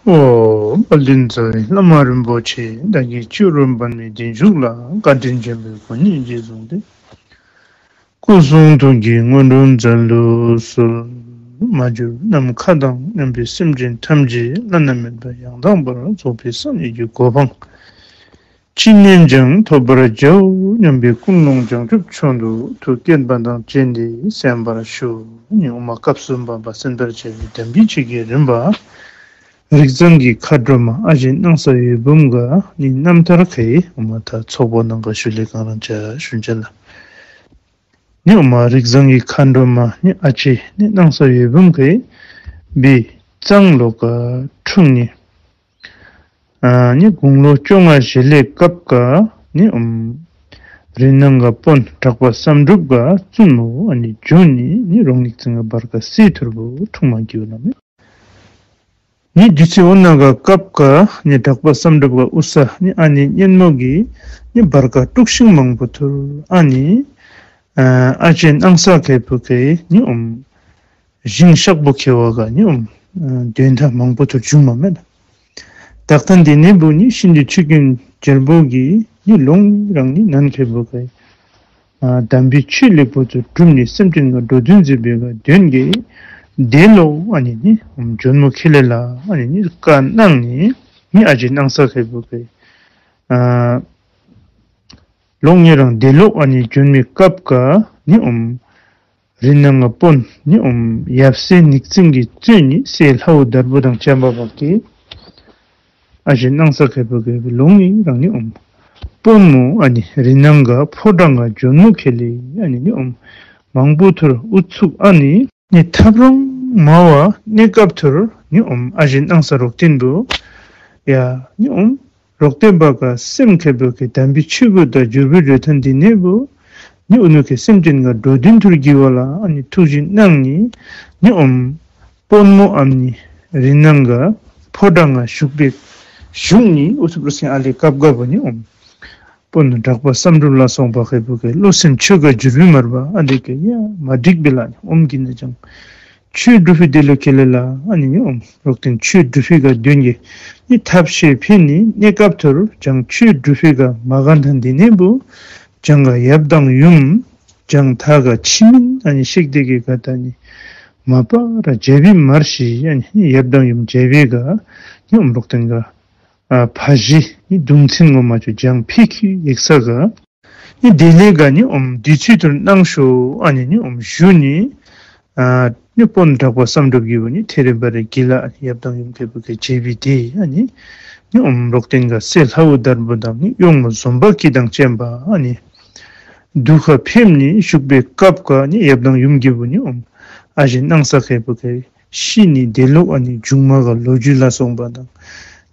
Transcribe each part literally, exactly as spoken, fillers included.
ཨོ། དཔལ་ལྡན་རྩ་བའི་བླ་མ་རིན་པོ་ཆེ། བདག་གིས་སྤྱི་བོར་འབར་མའི་བདེ་མཆོག་ལ། བཀའ་དྲིན་ཆེན་པོའི་གོ་སྙིང་རྗེས་བཟུང་སྟེ། སྐུ་གསུང་ཐུགས་ཀྱི་དངོས་གྲུབ་སྩལ་དུ་གསོལ། མ་གྱུར་ནམ་མཁའ་དང་མཉམ་པའི་སེམས་ཅན་ཐམས་ཅད་བླ་ན་མེད་པ་ཡང་དག་པར་རྫོགས་པའི་སངས་རྒྱས་ཀྱི་གོ་འཕང་ཅི་ནས་ཀྱང་ཐོབ་པར་བྱའོ་སྙམ་པའི་ཀུན་སློང་བྱང་ཆུབ་མཆོག་ཏུ་ཐུགས་བསྐྱེད་པ་དང་བཅས་ཏེ་གསན་པར་ཞུ། ཨོཾ་མ། སྐབས་སུ་བབ་པ་གསན་པར་བྱ་བའི་དམ་པའི་ཆོས་ཀྱི་རིམ་པ། རིགས་བཟང་གི་མཁའ་འགྲོ་མ་ཨ་ཞེ་སྣང་ས་འོད་འབུམ་ག་ནི་རྣམ་ཐར་ཁའི་ཨོཾ་མ་ད་ཚོགས་པ་ནང་ག་ཞུ་ལེ་གང་རང་ཅ་ཞུན་ཅ་ལ། ནི་ཨོཾ་མ་རིགས་བཟང་གི་མཁའ་འགྲོ་མ་ནི་ཨ་ཅེ་ནི་སྣང་ས་འོད་འབུམ་ག་བི་གཙང་ལོ་ག་འཁྲུངས་ནི། ཨ་ནི་དགུང་ལོ་བཅོ་ལྔ་བཞེས་ལེ་སྐབས་ག་ནི་ཨོཾ་རི་ནང་ག་དཔོན་གྲགས་པ་བསམ་གྲུབ་ག་བཙུན་མོ་ཨ་ནི་འབྱོན་ནི་ནི་རོང་ནིག་ཙིང་ག་བར་ག་སྲས་ཐུར་བུ་འཁྲུངས་མ་གྱུར་ལ་མེ། ནི་དུས་ཚོད་ཨོ་ན་ག་སྐབས་ག་ནི་གྲགས་པ་བསམ་གྲུབ་ག་འུ་ས་ནི་ཨ་ནི་གཉེན་མོ་གི་ནི་བར་ག་དཀྲུགས་ཤིང་མང་པོ་ཐུར་ཨ་ནི་ཨ་ཨ་ཅེ་སྣང་ས་ཁའི་བུ་ག་ནི་ཨོཾ་ཞིང་ཤག་པོ་ཁེ་བ་ག་ནི་ཨོཾ་དོན་དག་མང་པོ་ཐུར་བྱུང་མ་མེ་ལ། དག་ཐང་འདི་ནི་བུ་ནི་ཤིན་ཏུ་ཆོས་ཀུན་རྒྱལ་པོ་གི་ནི་ལོང་རང་ནི་ནན་ཁའི་བུ་ག་ཨ་དམ་པའི་ཆོས་ལེགས་པོ་ཚུ་སྒྲུབ་ནི་སེམས་ཅན་ག་འགྲོ་དོན་མཛད་པའི་ག་དོན་ག་དེ་ལོ་ཨ་ནི་ནི་ཨོཾ་འབྱོན་མོ་ཁེ་ལེ་ལ་ཨ་ནི་ནི་བཀའ་གནང་ནི་ནི་ཨ་ཅེ་སྣང་ས་ཁའི་བུ་ག་ཨ་ལོང་ཉེ་རང་དེ་ལོ་ཨ་ནི་འབྱོན་མི་སྐབས་ག་ནི་ཨོཾ་རི་ནང་ག་དཔོན་ནི་ཨོཾ་ཡབ་སྲས་ནིག་ཙིང་གི་བཙུན་ནི་སྲས་ལྷའུ་དར་པོ་དང་བྱམས་པ་བག་གི་ཨ་ཞེ་སྣང་ས་ཁའི་བུ་ག་བི་ལོང་ཉེ་རང་ནི་ཨོཾ་དཔོན་མོ་ཨ་ནི་རི་ནང་ག་ཕོ་བྲང་ག་འབྱོན་མོ་ཁེ་ལེ་ཨ་ནི་ནི་ཨོཾ་མང་པོ་ཐུར་ཨུ་ཚུགས་ཨ་ནི་ནི་ཐབ་རོང་མ་བ་གནས་སྐབས་ཐུར་ནི་ཨོཾ་ཨ་ཞེ་སྣང་ས་རོག་སྟེན་བུ་ཡ་ནི་ཨོཾ་རོག་སྟེ་བ་ག་སེམས་ཁེ་བུ་ག་དམ་པའི་ཆོས་གོ་དང་འབྱོར་བའི་རོལ་ཐང་འདི་ནི་བུ་ནི་ཨུ་ནུ་ཁེ་སེམས་ཅན་ག་འགྲོ་དོན་ཐུར་གི་བ་ལ་ཨ་ནི་ཐུགས་རྗེ་གནང་ནི་ནི་ཨོཾ་དཔོན་མོ་ཨ་ནི་རི་ནང་ག་ཕོ་བྲང་ག་བཞུགས་པའི་བཞུགས་ནི་ཨུ་ཚུགས་རུ་སེང་ཨ་ལེ་སྐབས་ག་བུ་ནི་ཨོཾ་དཔོན་གྲགས་པ་བསམ་གྲུབ་ལ་སོགས་པ་ཁེ་བུ་ག་བློ་སེམས་ཆོས་ག་འབྱོར་བའི་མར་བ་ཨ་འདི་ག་ཡ་མ་འགྲིག་པའི་ལ་ནི་ཨོཾ་གི་ནི་ཅང་ཆོས་སྒྲུབ་པའི་དེ་ལོ་ཁེ་ལེ་ལ་ཨ་ནི་ནི་ཨོཾ་རོག་སྟེན་ཆོས་སྒྲུབ་པའི་ག་དོན་ག་ནི་ཐབས་ཤེས་ཕན་ནི་གནས་སྐབས་ཐུར་ཅང་ཆོས་སྒྲུབ་པའི་ག་མ་ག་ཐང་འདི་ནི་བུ་ཅང་ག་ཡབ་དང་ཡུམ་ཅང་ཐ་ག་ཆི་མིན་ཨ་ནི་ཤེག་དེ་གི་ག་ད་ནི་མ་པ་ར་མཇལ་བའི་མར་ཤི་ཨ་ནི་ཡབ་དང་ཡུམ་མཇལ་བའི་ག་ནི་ཨོཾ་རོག་སྟེན་ག་ཨ་ཕ་གཞིས་ནི་གདུང་འཛིན་ངོ་མ་ཆུ་ལྗང་ཕི་ཁི་ཡེག་ས་ག་ནི་དེ་ལས་ག་ནི་ཨོཾ་དུས་ཚོད་ཐུར་གནང་ཤོ་ཨ་ནི་ནི་ཨོཾ་ཞུ་ནི་ཨ་ནི་དཔོན་གྲགས་པ་བསམ་གྲུབ་ཀྱི་བུ་ནི་ཐེ་རེ་བ་རེ་གི་ལ་ཡབ་དང་ཡུམ་ཁེ་བུ་ག་མཇལ་བའི་དེ་ཨ་ནི་ནི་ཨོཾ་རོག་སྟེན་ག་སྲས་ལྷའུ་དར་པོ་དང་ནི་གཡོག་མོ་འཛོམ་པ་ཀི་དང་བཅས་པ་ཨ་ནི་དུ་ཁ་ཕེབས་ནི་བཞུགས་པའི་སྐབས་ག་ནི་ཡབ་དང་ཡུམ་གྱི་བུ་ནི་ཨོཾ་ཨ་ཞེ་སྣང་ས་ཁའི་བུ་ག་ཤི་ནི་དེ་ལོ་ཨ་ནི་མཇུག་མ་ག་ལོ་རྒྱུས་ལ་སོགས་པ་དང་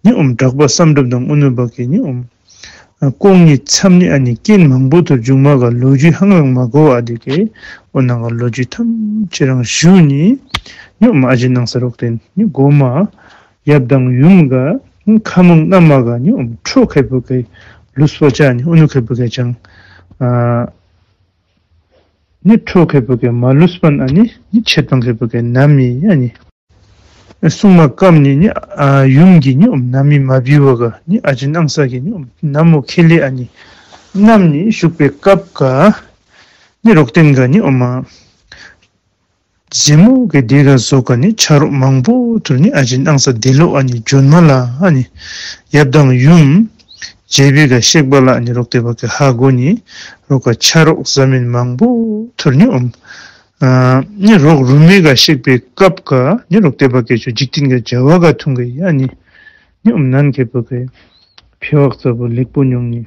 ནི་ཨོཾ་གྲགས་པ་བསམ་གྲུབ་དང་ཨུ་ནུ་བ་གི་ནི་ཨོཾ་ཨ་ཀོང་ཉི་མཚམས་ནི་ཨ་ནི་རྐྱེན་མང་པོ་ཐུར་མཇུག་མ་ག་ལོ་རྒྱུས་ཧང་རང་མ་གོ་བ་དེ་ག་ཨོ་ན་ག་ལོ་རྒྱུས་ཐམས་ཅད་རང་ཞུ་ནི་ནི་ཨོཾ་ཨ་ཞེ་སྣང་ས་རོག་སྟེན་ནི་གོ་མ་ཡབ་དང་ཡུམ་ག་ཁ་མང་ན་མ་ག་ནི་ཨོཾ་ཁྲོ་ཁེ་བུ་ག་ལུས་པོ་ཅ་ནི་ཨུ་ནུ་ཁེ་བུ་ག་ཅང་ཨ་ནི་ཁྲོ་ཁེ་བུ་ག་མ་ལུས་པ་ཨ་ནི་ནི་ཆད་པང་ཁེ་བུ་ག་ན་མི་ཨ་ནི་སྲུང་མ་ཀམ་ནི་ནི་ཨ་ཡུམ་གྱི་ནི་ཨོཾ་ན་མི་མ་བི་བ་ག་ནི་ཨ་ཞེ་སྣང་ས་གི་ནི་ཨོཾ་ན་མོ་ཁེ་ལེ་ཨ་ནི་ནམ་ནི་བཞུགས་པའི་སྐབས་ག་ནི་རོག་སྟེན་ག་ནི་ཨོཾ་མ་ཟེ་མོ་གི་དེ་ག་བཟོ་ག་ནི་ཆ་རོགས་མང་པོ་ཐུར་ནི་ཨ་ཞེ་སྣང་ས་དེ་ལོ་ཨ་ནི་འབྱོན་མ་ལ་ཨ་ནི་ཡབ་དང་ཡུམ་མཇལ་བའི་ག་གཤེགས་པ་ལ་ཨ་ནི་རོག་སྟེ་བ་གི་ཧ་གོ་ནི་རོག་ག་ཆ་རོགས་ཟ་མིན་མང་པོ་ཐུར་ནི་ཨོཾ་ཨ་ནི་རོག་རུ་མི་ག་གཤེགས་པའི་སྐབས་ག་ནི་རོག་སྟེ་བ་གི་ཆུ་འཇིག་རྟེན་ག་བྱ་བ་ག་ཐུང་ག་ཨ་ནི་ནི་ཨོཾ་ནན་ཁེ་བུ་ག་ཕེ་བག་ཚ་བུ་ལེགས་པོ་མྱོང་ནི་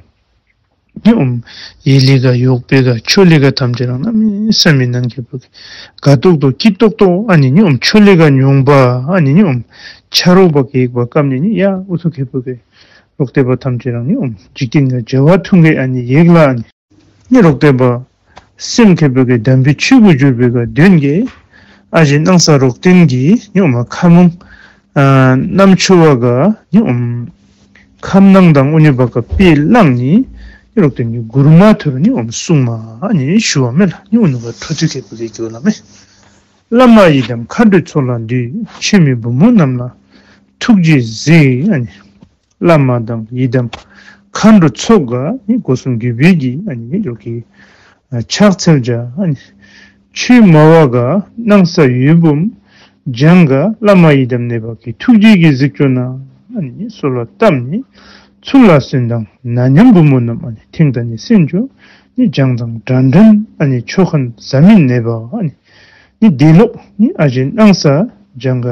ནི་ཨོཾ་ཡེ་ལེ་ག་ཡོག་པེ་ག་ཆོ་ལེ་ག་ཐམས་ཅད་རང་ན་མི་ས་མི་ནན་ཁེ་བུ་ག་དོག་དོག་ཀི་ཏོག་ཏོ་ཨ་ནི་ནི་ཨོཾ་ཆོ་ལེ་ག་མྱོང་བ་ཨ་ནི་ནི་ཨོཾ་ཆ་རོགས་བ་གི་ཡེག་བ་ཀམ་ནི་ནི་ཡ་ཨུ་ཚུགས་ཁེ་བུ་ག་རོག་སྟེ་བ་ཐམས་ཅད་རང་ནི་ཨོཾ་འཇིག་རྟེན་ག་བྱ་བ་ཐུང་ག་ཨ་ནི་ཡེག་ལ་ཨ་ནི་ནི་རོག་སྟེ་བ་སེམས་ཁེ་བུ་ག་དམ་པའི་ཆོས་གོ་འབྱོར་བའི་ག་དོན་ག་ཨ་ཞེ་སྣང་ས་རོག་སྟེན་གི་ནི་ཨོཾ་ཁ་མང་ཨ་རྣམ་ཆོ་བ་ག་ནི་ཨོཾ་ཁམས་ནང་དང་ཨུ་ནི་བ་ག་པེ་ལང་ནི་ནི་རོག་སྟེན་གི་གུར་མ་ཐུར་ནི་ཨོཾ་སྲུང་མ་ཨ་ནི་ཞུ་བ་མེ་ལ་ནི་ཨུ་ནུ་ག་ཁྲོ་ཚུལ་ཁེ་བུ་ག་གི་ལ་མེ། བླ་མ་ཡི་དམ་མཁའ་འགྲོའི་ཚོགས་ལ་འདུད། ཆོས་མེད་བུ་མོ་རྣམས་ལ་ ཐུགས་རྗེས་གཟིགས། ཨ་ནི་བླ་མ་དང་ཡི་དམ་མཁའ་འགྲོ་ཚོགས་ག་ནི་སྒོ་གསུམ་གུས་པའི་གི་ཨ་ནི་འགྱོ་གི་ཕྱག་འཚལ་བྱ། ཨ་ནི་ཆོས་སྨྲ་བ་ག་སྣང་ས་འོད་འབུམ་སྦྱང་ག་བླ་མ་ཡི་དམ་གནས་པ་གི་ཐུགས་རྗེས་གཟིགས་སྐྱོ་ན། ཨ་ནི་གསོལ་བ་བཏབ་ནི་ཚུལ་ལ་གསོན་དང་ན་མཉམ་བུ་མོ་རྣམས། ཨ་ནི་ཐིམ་ད་ནི་སེམས་མཆོག་ནི་སྦྱང་དང་འདྲ་འདྲན། ཨ་ནི་ཆོ་ག་ཟ་མི་ནད་པ། ཨ་ནི་ནི་འདས་ལོག་ནི་ཨ་ཞེ་སྣང་ས་སྦྱང་ག་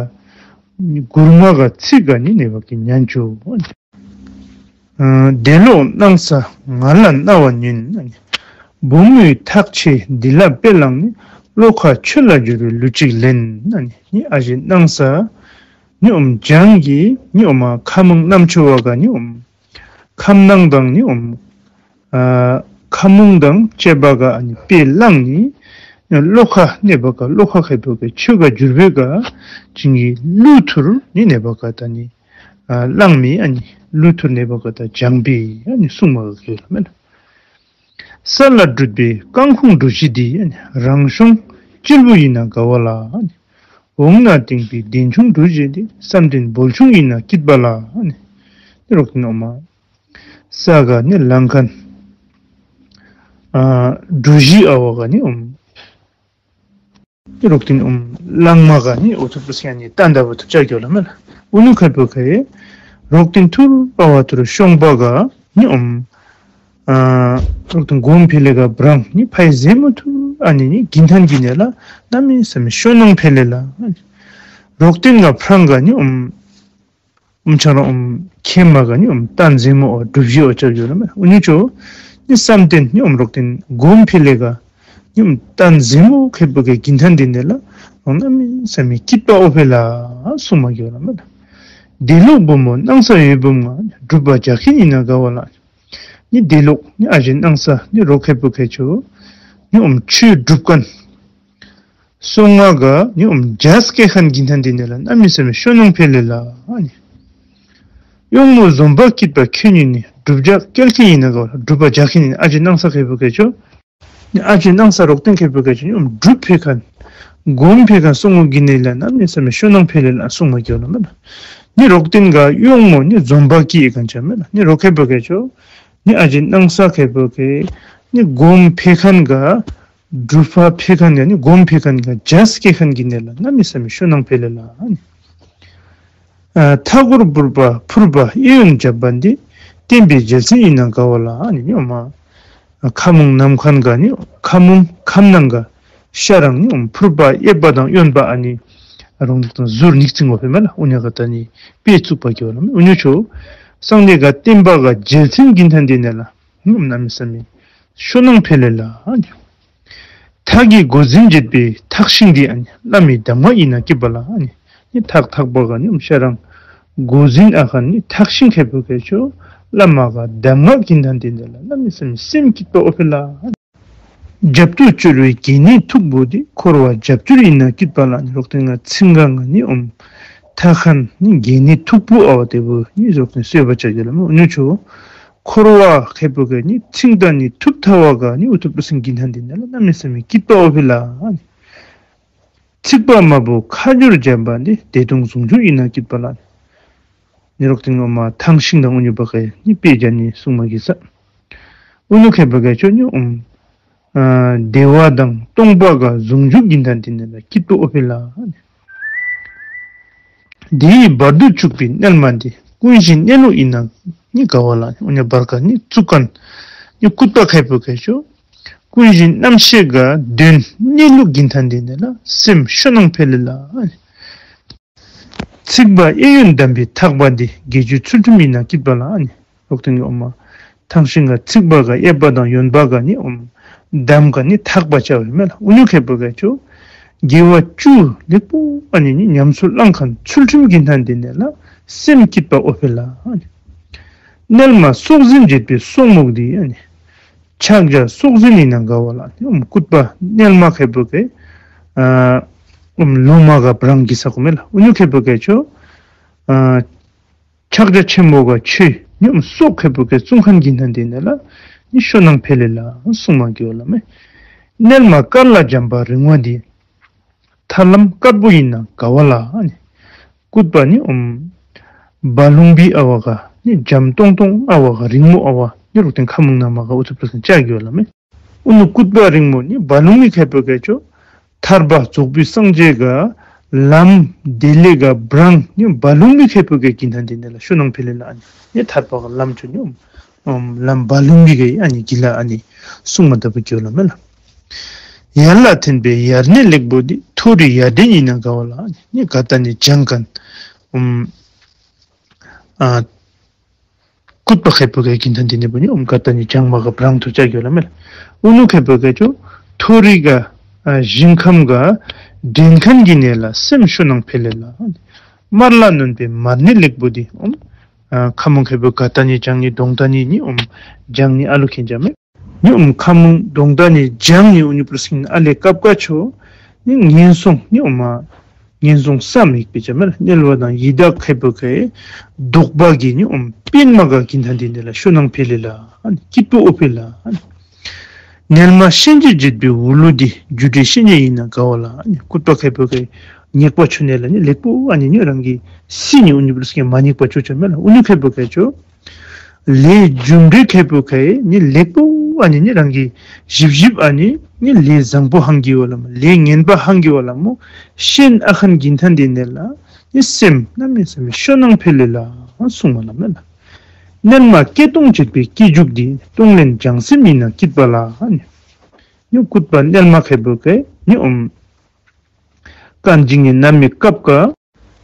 མགུར་མ་ག་ཚིག་ག་ནི་ནད་པ་གི་ཉན་ཆོ། ཨ་ནི་འདས་ལོག་སྣང་ས་ང་ལ་རྣ་བ་ཉོན། ཨ་ནི་བུ་མོའི་ཐག་ཆད་འདི་ལ་དཔེ་བླངས་ནི་བློ་ཁ་ཆོས་ལ་བསྒྱུར་བའི་ལུས་གཅིག་ལེན། ཨ་ནི་ནི་ཨ་ཞེ་སྣང་ས་ནི་ཨོམ་སྦྱང་གི་ནི་ཨོམ་ཁ་མང་རྣམ་འཕྲུལ་བ་ག་ནི་ཨོམ་ཁམས་སྣང་དང་ནི་ཨོམ་ཨ་ཁ་མང་དང་བཅས་པ་ག་ཨ་ནི་དཔེ་བླངས་ནི་བློ་ཁ་ནད་པ་ག་བློ་ཁ་ཁེ་པོ་ག་ཆོས་ག་བསྒྱུར་བའི་ག་བྱིན་གྱིས་བསླུ་ཐུར་ནི་ནད་པ་ག་ད་ནི་ཨ་བླངས་མི་ཨ་ནི་བསླུ་ཐུར་ནད་པ་ག་ད་སྦྱང་པའི་ཨ་ནི་སྲུང་མ་ག་གི་ལ་མེན། ས་ལ་བྲུད་པའི་རྐང་ཁུང་གྲུ་བཞི་འདི། ཨ་ནི་རང་གཞུང་གཅེར་བུ་ཡིན་ན་དགའ་བ་ལ། ཨ་ནི་འོག་ན་བཏིང་པའི་གདན་ཆུང་གྲུ་བཞི་འདི། བསམ་གཏན་འབོལ་ཆུང་ཡིན་ན་སྐྱིད་པ་ལ། ཨ་ནི་ནི་རོགས་ཏེ་ནོ་མ་ས་ག་ནི་ལང་ཁན་ཨ་གྲུ་བཞི་ཨ་བ་ག་ནི་ཨོམ་ནི་རོགས་ཏེ་ནི་ཨོམ་ལང་མ་ག་ནི་ཨོ་ཐུབ་ཏུ་སི་ཡ་ནི་ཏན་ཏ་བ་ཐུབ་ཆ་གི་ལ་མེན། ཨུ་ནུ་ཁེ་པོ་ཁེ་རོགས་ཏེ་ཐུར་པ་བ་ཐུར་ཤོང་པ་ག་ནི་ཨོམ་ཨ་རོགས་ཏེ་གོམ་ཕི་ལེ་ག་བྲང་ནི་ཕའི་ཟེ་མོ་ཐུར་ཨ་ནི་ནི་གིན་ཐན་གི་ནེ་ལ་ནམ་མི་སེམས་ཤོ་ནང་ཕེ་ལེ་ལ། རོགས་ཏེ་ག་བྲང་ག་ནི་ཨོམ་ཨུམ་ཆ་རང་ཨུམ་ཁེ་མ་ག་ནི་ཨུམ་ཏན་ཟེ་མོ་ཨོ་གྲུ་བཞི་ཨོ་ཆ་གི་ལ་མེན། ཨུ་ནུ་ཆོ་ནི་བསམ་གཏན་ནི་ཨུམ་རོགས་ཏེ་གོམ་ཕི་ལེ་ག་ནི་ཨུམ་ཏན་ཟེ་མོ་ཁེ་པོ་ག་གིན་ཐན་དི་ནེ་ལ་རོགས་ནམ་མི་སེམས་སྐྱིད་པ་ཨོ་ཕེ་ལ་སུ་མ་གི་ལ་མེན། འདས་ལོག་བུ་མོ་སྣང་ས་འོད་འབུམ་ང་སྒྲུབ་པ་རྒྱག་ཁན་ཡིན་ན་དགའ་བ་ལ། ནི་འདས་ལོག་ནི་ཨ་ཞེ་སྣང་ས་ནི་རོགས་ཁེ་པོ་ཁེ་ཆོ་ནི་ཨུམ་ཆོས་སྒྲུབ་ཁན་སོ་ང་ག་ནི་ཨུམ་ཇཱས་ཀེ་ཁན་གིན་ཐན་དི་ནེ་ལ་ནམ་མི་སེམས་ཤོ་ནང་ཕེ་ལེ་ལ། ཨ་ནི་གཡོག་མོ་འཛོམས་པ་སྐྱིད་པ་ཁྱོད་ཉིད་ནི། སྒྲུབ་རྒྱག་སྐལ་ཁེ་ཡིན་ན་ག་སྒྲུབ་པ་རྒྱག་ཁན་ཡིན་ཨ་ཞེ་སྣང་ས་ཁེ་པོ་ཁེ་ཆོ། ནི་ཨ་ཞེ་སྣང་ས་རོགས་ཏེ་ཁེ་པོ་ཁེ་ཆོ་ནི་ཨུམ་སྒྲུབ་ཕེ་ཁན་གོམ་ཕེ་ཁན་སོ་ངོ་གི་ནེ་ལ་ནམ་མི་སེམས་ཤོ་ནང་ཕེ་ལེ་ལ་སུ་མ་གི་ལ་མེན། ནི་རོགས་ཏེ་ག་གཡོག་མོ་ནི་འཛོམས་པ་སྐྱིད་ཁན་ཆ་མེན་ལ། ནི་རོགས་ཁེ་པོ་ཁེ་ཆོ་ནི་ཨ་ཞེ་སྣང་ས་ཁེ་པོ་ཁེ་ནི་གོམ་ཕེ་ཁན་ག་སྒྲུབ་པ་ཕེ་ཁན་ག་ནི་གོམ་ཕེ་ཁན་ག་ཇཱས་ཀེ་ཁན་གི་ནེ་ལ་ནམ་མི་སེམས་ཤོ་ནང་ཕེ་ལེ་ལ། ཨ་ནི་ཨ་མཐའ་སྐོར་ཕུར་པ་ཕུར་པ་གཡས་གཡོན་འཇབ་པ་འདི། བསྟན་པའི་རྒྱལ་མཚན་ཡིན་ན་དགའ་བ་ལ། ཨ་ནི་ནི་ཨོ་མ་ཁ་མུང་ནམ་ཁན་ག་ནི་ཁ་མུང་ཁམ་ནང་ག་ཤ་རང་ནི་ཨོ་ཕུར་པ་གཡས་པ་དང་གཡོན་པ་ཨ་ནི་རོང་དང་ཟུར་ཉིག་ཙིང་ངོ་ཕེ་མེ་ལ། ཨུ་ནི་ག་ད་ནི་པེ་ཙུག་པ་གི་བ་ལ་མེ། ཨུ་ནུ་ཆོ་སང་ནེ་ག་བསྟན་པ་ག་རྒྱལ་མཚན་གིན་ཐན་དི་ནེ་ལ་ནི་ཨོ་ནམ་མི་སེམས་ཤོ་ནང་ཕེ་ལེ་ལ། ཨ་ནི་ཐག་གིས་མགོ་འཛིན་བྱེད་པའི་ཐག་ཤིང་འདི། ཨ་ནི་བླ་མའི་གདམས་ངག་ཡིན་ན་སྐྱིད་པ་ལ། ཨ་ནི་ནི་ཐག་ཐག་པ་ག་ནི་ཨུམ་ཤ་རང་མགོ་འཛིན་ཨ་ཁན་ནི་ཐག་ཤིང་ཁེ་པོ་ཁེ་ཆོ་བླ་མ་ག་གདམས་ངག་གིན་ཐན་དི་ནེ་ལ་ནམ་མི་སེམས་སེམས་སྐྱིད་པ་ཨོ་ཕེ་ལ། རྒྱབ་ཏུ་སྤྱོར་བའི་གད་སྙིགས་མཐུག་པོ་འདི། འཁོར་བ་རྒྱབ་སྐྱོར་ཡིན་ན་སྐྱིད་པ་ལ། ནི་རོགས་ཏེ་ག་ཚིང་ག་ང་ནི་ཨུམ་ཐག་ཁན་ནི་གད་སྙིགས་མཐུག་པོ་ཨ་བ་ཏེ་བུ་ནི་རོགས་ཏེ་གསོད་པ་ཆ་གི་ལ་མེན། ཨུ་ནུ་ཆོ་འཁོར་བ་ཁེ་པོ་ག་ནི་ཚིང་ད་ནི་ཐུབ་ཐ་བ་ག་ནི་ཨུ་ཐུབ་པ་སིང་གིན་ཐན་དི་ནེ་ལ་ནམ་མི་སེམས་སྐྱིད་པ་ཨོ་ཕེ་ལ། ཚིག་པ་དམར་པོ་ཁ་སྦྱོར་འཇམ་པ་འདི། བདེ་སྟོང་ཟུང་འཇུག་ཡིན་ན་སྐྱིད་པ་ལ། ནི་རོགས་ཏེ་ནོ་མ་ཐང་ཤིང་དང་ཨུ་ནུ་པ་ཁེ་ནི་པེ་ཇ་ནི་སུང་མ་གི་ས། ཨུ་ནུ་ཁེ་པོ་ཁེ་ཆོ་ནི་ཨུམ་ཨ་བདེ་བ་དང་སྟོང་པ་ག་ཟུང་འཇུག་གིན་ཐན་དི་ནེ་ལ་སྐྱིད་པ་ཨོ་ཕེ་ལ། དེ་ཡི་བར་དུ་བཅུག་པའི་མནལ་མ་འདི། ཀུན་གཞི་གནས་ལུགས་ཡིན་ན་ནི་དགའ་བ་ལ། ཨུ་ནུ་བར་ག་ནི་བཅུག་ཁན་ནི་སྐུད་པ་ཁེ་པོ་ཁེ་ཆོ་ཀུན་གཞི་རྣམ་ཤེས་ག་དོན་གནས་ལུགས་གིན་ཐན་དི་ནེ་ལ་སེམས་ཤོ་ནང་ཕེ་ལེ་ལ། ཚིག་པ་གཡས་གཡོན་བསྡམས་པའི་ཐག་པ་འདི། དགེ་སྦྱོར་ཚུལ་ཁྲིམས་ཡིན་ན་སྐྱིད་པ་ལ། ཨ་ནི་རོགས་ཏེ་ནི་ཨོ་མ་ཐང་ཤིང་ག་ཚིག་པ་ག་གཡས་པ་དང་གཡོན་པ་ག་ནི་ཨོ་མ་བསྡམས་ག་ནི་ཐག་པ་ཆ་བ་མེ་ལ། ཨུ་ནུ་ཁེ་པོ་ཁེ་ཆོ་དགེ་བ་བཅུ་ལེགས་པོ་ཨ་ནི་ནི་ཉམས་སུ་བླང་ཁན་ཚུལ་ཁྲིམས་གིན་ཐན་དི་ནེ་ལ་སེམས་སྐྱིད་པ་ཨོ་ཕེ་ལ། ཨ་ནི་མནལ་མ་སྲོག་འཛིན་བྱེད་པའི་སོག་མོག་འདི། ཨ་ནི་ཕྱག་རྒྱ་སྲོག་འཛིན་ཡིན་ན་དགའ་བ་ལ། ཨུམ་སྐུད་པ་མནལ་མ་ཁེ་པོ་ཁེ་ཨ་ཨུམ་ལོ་མ་ག་བྲང་གི་ས་ཁོ་མེ་ལ། ཨུ་ནུ་ཁེ་པོ་ཁེ་ཆོ་ཨ་ཕྱག་རྒྱ་ཆེན་མོ་ག་ཆོས་ནི་ཨུམ་སྲོག་ཁེ་པོ་ཁེ་བཙུན་ཁན་གིན་ཐན་དི་ནེ་ལ་ནི་ཤོ་ནང་ཕེ་ལེ་ལ་སུང་མ་གི་ལ་མེ། མནལ་མ་དཀར་ལ་འཇམ་པ་རིང་བ་འདི། ཐར་ལམ་དཀར་པོ་ཡིན་ན་དགའ་བ་ལ། ཨ་ནི་སྐུད་པ་ནི་ཨུམ་ བ་ལུང་པའི་ཨ་ཝ་ག་ནི་འཇམ་ཏོང་ཏོ་ཨ་ཝ་ག་རིང་མོ་ཨ་ཝ་ནི་རོག་ཏིང་ཁ་མུང་ན་མ་ག་ཨུ་ཚུ་པྲ་སིང་ཅ་གི་ཝ་ལ་མེ། ཨུ་ནུ་ཀུད་པ་རིང་མོ་ནི་བ་ལུང་པའི་ཁེ་པོ་ཀེ་ཅོ་ཐར་པ་རྫོགས་པའི་སངས་རྒྱས་ག་ལམ་དེ་ལེ་ག་བྲང་ནི་བ་ལུང་པའི་ཁེ་པོ་ཀེ་གིན་ཐན་དེ་ནེ་ལ་ཤུ་ནང་ཕེ་ལེ་ལ་ཨ་ནི་ནི་ཐར་པ་ག་ལམ་ཅོ་ནི་ཨམ་ལམ་བ་ལུང་པའི་ག་ཨ་ནི་གི་ལ་ཨ་ནི་སུང་མ་ད་པུ་གི་ཝ་ལ་མེ་ལ། ཡར་ལ་ཐོན་པའི་ཡར་ནི་ལེགས་པོ་འདི། མཐོ་རིས་ཡར་འདྲེན་ཡིན་ན་ག་ཝ་ལ་ནི་ག་ཏ་ནི་ཇང་ཁན་ཨུམ་ཨ་ཀུད་པ་ཁེ་པོ་ཀེ་གིན་ཐན་དེ་ནེ་བུ་ནི་ཨུམ་ག་ཏ་ནི་ཇང་མ་ག་བྲང་ཐུར་ཅ་གི་ཝ་ལ་མེ་ལ། ཨུ་ནུ་ཁེ་པོ་ཀེ་ཅོ་མཐོ་རིས་ག་ཨ་ཞིང་ཁམས་ག་འདྲེན་ཁན་གི་ནེ་ལ་སེམས་ཤུ་ནང་ཕེ་ལེ་ལ། མར་ལ་ནོན་པའི་མར་ནི་ལེགས་པོ་འདི་ཨུམ་ཨ་ཁ་མུང་ཁེ་པོ་ག་ཏ་ནི་ཇང་ནི་དོང་ཏ་ནི་ནི་ཨུམ་ཇང་ནི་ཨ་ལུ་ཁེན་ཅ་མེ། ནི་ཨུམ་ཁ་མུང་དོང་ཏ་ནི་ཇང་ནི་ཨུ་ནུ་པྲ་སིང་ཨ་ལེ་ཀབ་ཀ་ཅོ་ནི་ངན་སོང་ནི་ཨུམ་ཨ་ངན་སོང་སམ་ཡིག་པེ་ཅ་མེ་ལ། དམྱལ་བ་དང་ཡི་དྭགས་ཁེ་པོ་ཀེ་དོག་པ་གི་ནི་ཨུམ་པིན་མ་ག་གིན་ཐན་དེ་ནེ་ལ་ཤུ་ནང་ཕེ་ལེ་ལ་ཨ་ནི་སྐྱིད་པོ་ཨོ་ཕེ་ལ་ཨ་ནི། ནེལ་མ་གཤིན་རྗེ་འཇིགས་པའི་འུ་ལུ་འདི། རྒྱུ་འབྲས་གཤིན་རྗེ་ཡིན་ན་ག་ཝ་ལ་ཨ་ནི་ཀུད་པ་ཁེ་པོ་ཀེ་ཉེག་པ་ཅོ་ནེ་ལ་ནི་ལེགས་པོ་ཨ་ནི་ནི་རང་གི་སི་ནི་ཨུ་ནུ་པྲ་སིང་མ་ཉེག་པ་ཅོ་ཅ་མེ་ལ། ཨུ་ནུ་ཁེ་པོ་ཀེ་ཅོ་ལས་རྒྱུ་འབྲས་ཁེ་པོ་ཀེ་ནི་ལེགས་པོ་ཨ་ནི་ནི་རང་གི་ཞིབ་ཞིབ་ཨ་ནི་ནི་ལས་བཟང་པོ་ཧང་གི་ཝ་ལ་མོ་ལས་ངན་པ་ཧང་གི་ཝ་ལ་མོ་ཤེན་ཨ་ཁན་གིན་ཐན་དེ་ནེ་ལ་ནི་སེམས་གནམ་མེད་ས་མེད་ཤུ་ནང་ཕེ་ལེ་ལ་སུང་མ་ལ་མེ་ལ། ནེལ་མ་སྐྱེ་གདོང་བརྗེད་པའི་སྐྱེ་འཇུག་འདི། གཏོང་ལེན་བྱང་སེམས་ཡིན་ན་སྐྱིད་པ་ལ་ཨ་ནི། ནི་ཀུད་པ་ནེལ་མ་ཁེ་པོ་ཀེ་ནི་ཨུམ་རྐང་འཇིག་ནི་ནམ་མི་ཀབ་ཀ།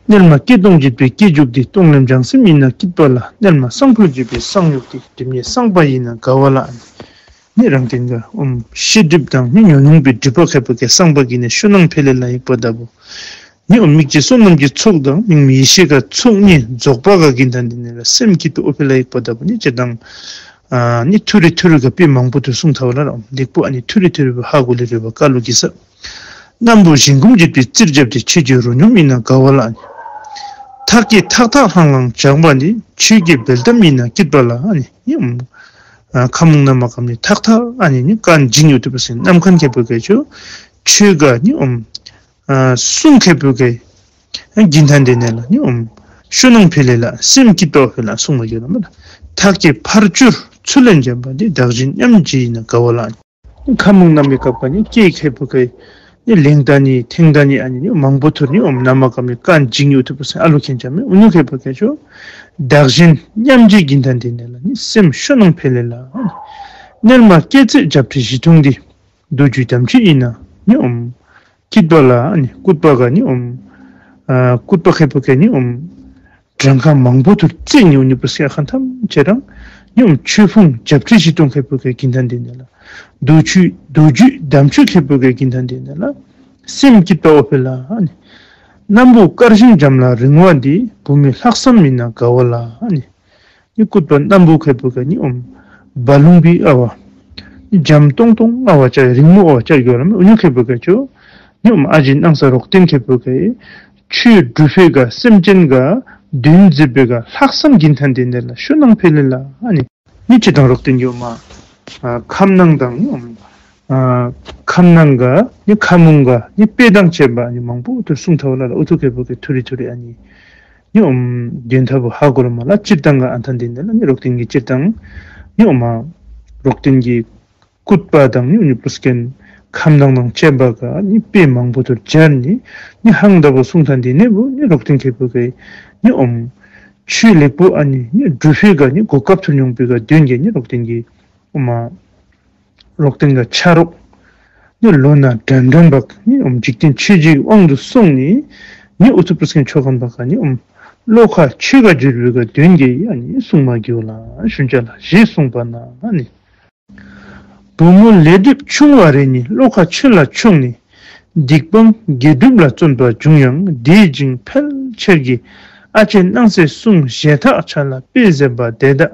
ནེལ་མ་སྐྱེ་གདོང་བརྗེད་པའི་སྐྱེ་འཇུག་འདི། གཏོང་ལེན་བྱང་སེམས་ཡིན་ན་སྐྱིད་པ་ལ། ནེལ་མ་སང་ཕོད་བརྗེད་པའི་སང་ཡུག་འདི། སྒྲིབ་གཉིས་སངས་པ་ཡིན་ན་ག་ཝ་ལ། ནི་རང་དེ་ག་ཨུམ་ཤེས་སྒྲིབ་དང་ནི་ཉོན་མོངས་པའི་སྒྲིབ་པ་ཁེ་པོ་ཀེ་སངས་པ་གི་ནི་ཤུ་ནང་ཕེ་ལེ་ལ་ཡིག་པ་ད་བུ། ནི་ཨུམ་མིག་ལྕེ་བསོད་ནམས་ཀྱི་ཚོགས་དང་མིག་མི་ཡེ་ཤེས་ཀ་ཚོགས་གཉིས་རྫོགས་པ་ག་གིན་ཐན་དེ་ནེ་ལ་སེམས་སྐྱིད་པོ་ཨོ་ཕེ་ལ་ཡིག་པ་ད་བུ་ནི་ཅི་དང་ཨ་ནི་ཐུ་རི་ཐུ་རི་ག་པི་མང་པོ་ཐུར་སུང་ཐ་ཝ་ལ་ར་ལེགས་པོ་ཨ་ནི་ཐུ་རི་ཐུ་རི་བུ་ཧ་གོ་ལེ་རེ་བ་ཀ་ལུ་གི་ས། སྣམ་བུ་གཞན་སྐུམ་བརྗེད་པའི་རྩིར་བརྒྱབ་སྟེ། ཆོས་ཀྱི་རོ་སྙོམས་ཡིན་ན་ག་ཝ་ལ་ཨ་ནི། ཐག་གིས་ཐག་ཐག་ལྷང་ལྷང་བྱང་བ་འདི། ཆོས་ཀྱི་འབེལ་གཏམ་ཡིན་ན་སྐྱིད་པ་ལ་ཨ་ནི། ནི་ཨུམ་ཨ་ཁ་མུང་ན་མ་ཀམ་ནི་ཐག་ཐག་ཨ་ནི་ནི་རྐང་འཇིག་ཡོད་དུ་པ་སེ་ནམ་མཁའ་ཁེ་པོ་ཀེ་ཅོ་ཆོས་ག་ནི་ཨུམ་ཨ་གསུང་ཁེ་པོ་ཀེ་གིན་ཐན་དེ་ནེ་ལ་ནི་ཨུམ་ཤུ་ནང་ཕེ་ལེ་ལ་སེམས་སྐྱིད་པོ་ཕེ་ལ་སུང་མ་གི་ཝ་ལ་མེ་ལ། ཐག་གིས་ཕར་བཅུར་ཚུར་ལེན་བྱམས་པ་འདི། བདག་གཞན་མཉམ་བརྗེ་ཡིན་ན་ག་ཝ་ལ་ཨ་ནི། ཁ་མུང་ནམ་མི་ཀབ་ཀ་ནི་སྐྱེ་ཁེ་པོ་ཀེ་ནི་ལེང་ད་ནི་ཐེང་ད་ནི་ཨ་ནི་ནི་མང་པོ་ཐུར་ནི་ཨུམ་ན་མ་ཀམ་ནི་རྐང་འཇིག་ཡོད་དུ་པ་སེ་ཨ་ལུ་ཁེན་ཅ་མེ། ཨུ་ནུ་ཁེ་པོ་ཀེ་ཅོ་བདག་གཞན་མཉམ་བརྗེ་གིན་ཐན་དེ་ནེ་ལ་ནི་སེམས་ཤུ་ནང་ཕེ་ལེ་ལ་ཨ་ནི། ནེལ་མ་སྐྱེ་ཚེ་བརྒྱད་ཁྲི་བཞི་སྟོང་འདི། མདོ་རྒྱུད་དམ་ཆོས་ཡིན་ན་ནི་ཨུམ་སྐྱིད་པ་ལ་ཨ་ནི། ཀུད་པ་ག་ནི་ཨུམ་ཨ་ཀུད་པ་ཁེ་པོ་ཀེ་ནི་ཨུམ་གྲངས་ཀ་མང་པོ་ཐུར་རྩིས་ནི་ཨུ་ནུ་པ་སེ་ཨ་ཁན་ཐམས་ཅད་རང་ནི་ཨུམ་ཆོས་ཕུང་བརྒྱད་ཁྲི་བཞི་སྟོང་ཁེ་པོ་ཀེ་གིན་ཐན་དེ་ནེ་ལ་མདོ་ཆོས་མདོ་རྒྱུད་དམ་ཆོས་ཁེ་པོ་ཀེ་གིན་ཐན་དེ་ནེ་ལ་སེམས་སྐྱིད་པ་ཨོ་ཕེ་ལ་ཨ་ནི། སྣམ་བུ་དཀར་ཞིང་འཇམ་ལ་རིང་བ་འདི། བུད་མེད་ལྷག་བསམ་ཡིན་ན་དགའ་བ་ལ་ཨ་ནི། ནི་ཀུད་པ་སྣམ་བུ་ཁེ་པོ་ཀེ་ནི་ཨུམ་བ་ལུང་པའི་ཨ་བ། ནི་འཇམ་ཏོང་ཏོ་ཨ་བ་ཅ་རིང་མོ་ཨ་བ་ཅ་གི་ཝ་ལ་མེ། ཨུ་ནུ་ཁེ་པོ་ཀེ་ཅོ་ནི་ཨུམ་ཨ་ཇི་སྣང་ས་རོག་ཏིན་ཁེ་པོ་ཀེ་ཆོས་སྒྲུབ་པེ་ག་སེམས་ཅན་ག་དོན་མཛད་པེ་ག་ལྷག་བསམ་གིན་ཐན་དེ་ནེ་ལ་ཤུ་ནང་ཕེ་ལེ་ལ་ཨ་ནི། ནི་ཅི་དང་རོག་ཏིན་གི་ཨུམ་ཨ་ཁམས་ནང་དང་ནི་ཨུམ་ཨ་ཁམས་ནང་ག་ནི་ཁ་མུང་ག་ནི་དཔེ་དང་བཅས་པ་ནི་མང་པོ་ཐུར་གསུང་ཐ་ཝ་ལ་ལ་ཨུ་ཐུ་ཁེ་པོ་ཀེ་ཐུ་རི་ཐུ་རི་ཨ་ནི། ནི་ཨུམ་དོན་དག་པོ་ཧ་གོ་ར་མ་ལ་སྤྱིར་བཏང་ག་ཨ་ཐན་དེ་ནེ་ལ་ནི་རོག་ཏིན་གི་སྤྱིར་བཏང་ནི་ཨུམ་ཨ་རོག་ཏིན་གི་ཀུད་པ་དང་ནི་ཨུ་ནུ་པུས་ཀེན་ཁམས་དང་ནང་བཅས་པ་ག་ནི་དཔེ་མང་པོ་ཐུར་སྦྱར་ནི་ནི་ཧང་ད་པོ་གསུང་ཐན་དེ་ནེ་བུ་ནི་རོག་ཏིན་ཁེ་པོ་ཀེ་ནི་ཨུམ་ཆོས་ལེགས་པོ་ཨ་ནི་ནི་སྒྲུབ་པེ་ག་ནི་གོ་སྐབས་ཐུར་མྱོང་པེ་ག་དོན་གི་ནི་རོག་ཏིན་གི་ཨུམ་ཨ་རོག་ཏིན་ག་ཆ་རོག་ནི་ལོ་ན་དྲན་དྲན་བག་ནི་ཨུམ་འཇིག་རྟེན་ཆོས་བརྒྱད་དབང་དུ་སོང་ནི་ནི་ཨུ་ཐུ་པུས་ཀེན་ཆོ་ཁན་བག་ག་ནི་ཨུམ་བློ་ཁ་ཆོས་ག་བསྒྱུར་བེ་ག་དོན་གི་ཨ་ནི་གསུང་མ་གི་ཝ་ལ་ཤུན་ཅ་ལ་ཞེས་གསུངས་པ་ན་ཨ་ནི། བུ་མོ་ལས་སྒྲིབ་ཆུང་བ་རེ་ནི། བློ་ཁ་ཆོས་ལ་ཕྱུང་ནི། སྡིག་སྤང་དགེ་སྒྲུབ་ལ་བརྩོན་པ་བྱུང་ཡང་། དེ་བཞིན་ཕལ་ཆེར་གྱིས། ཨ་ལྕེ་སྣང་སའི་གསུང་ཞལ་ཐག་ཆོད་ལ་དཔེ་མཛད་པ་དེ་དག་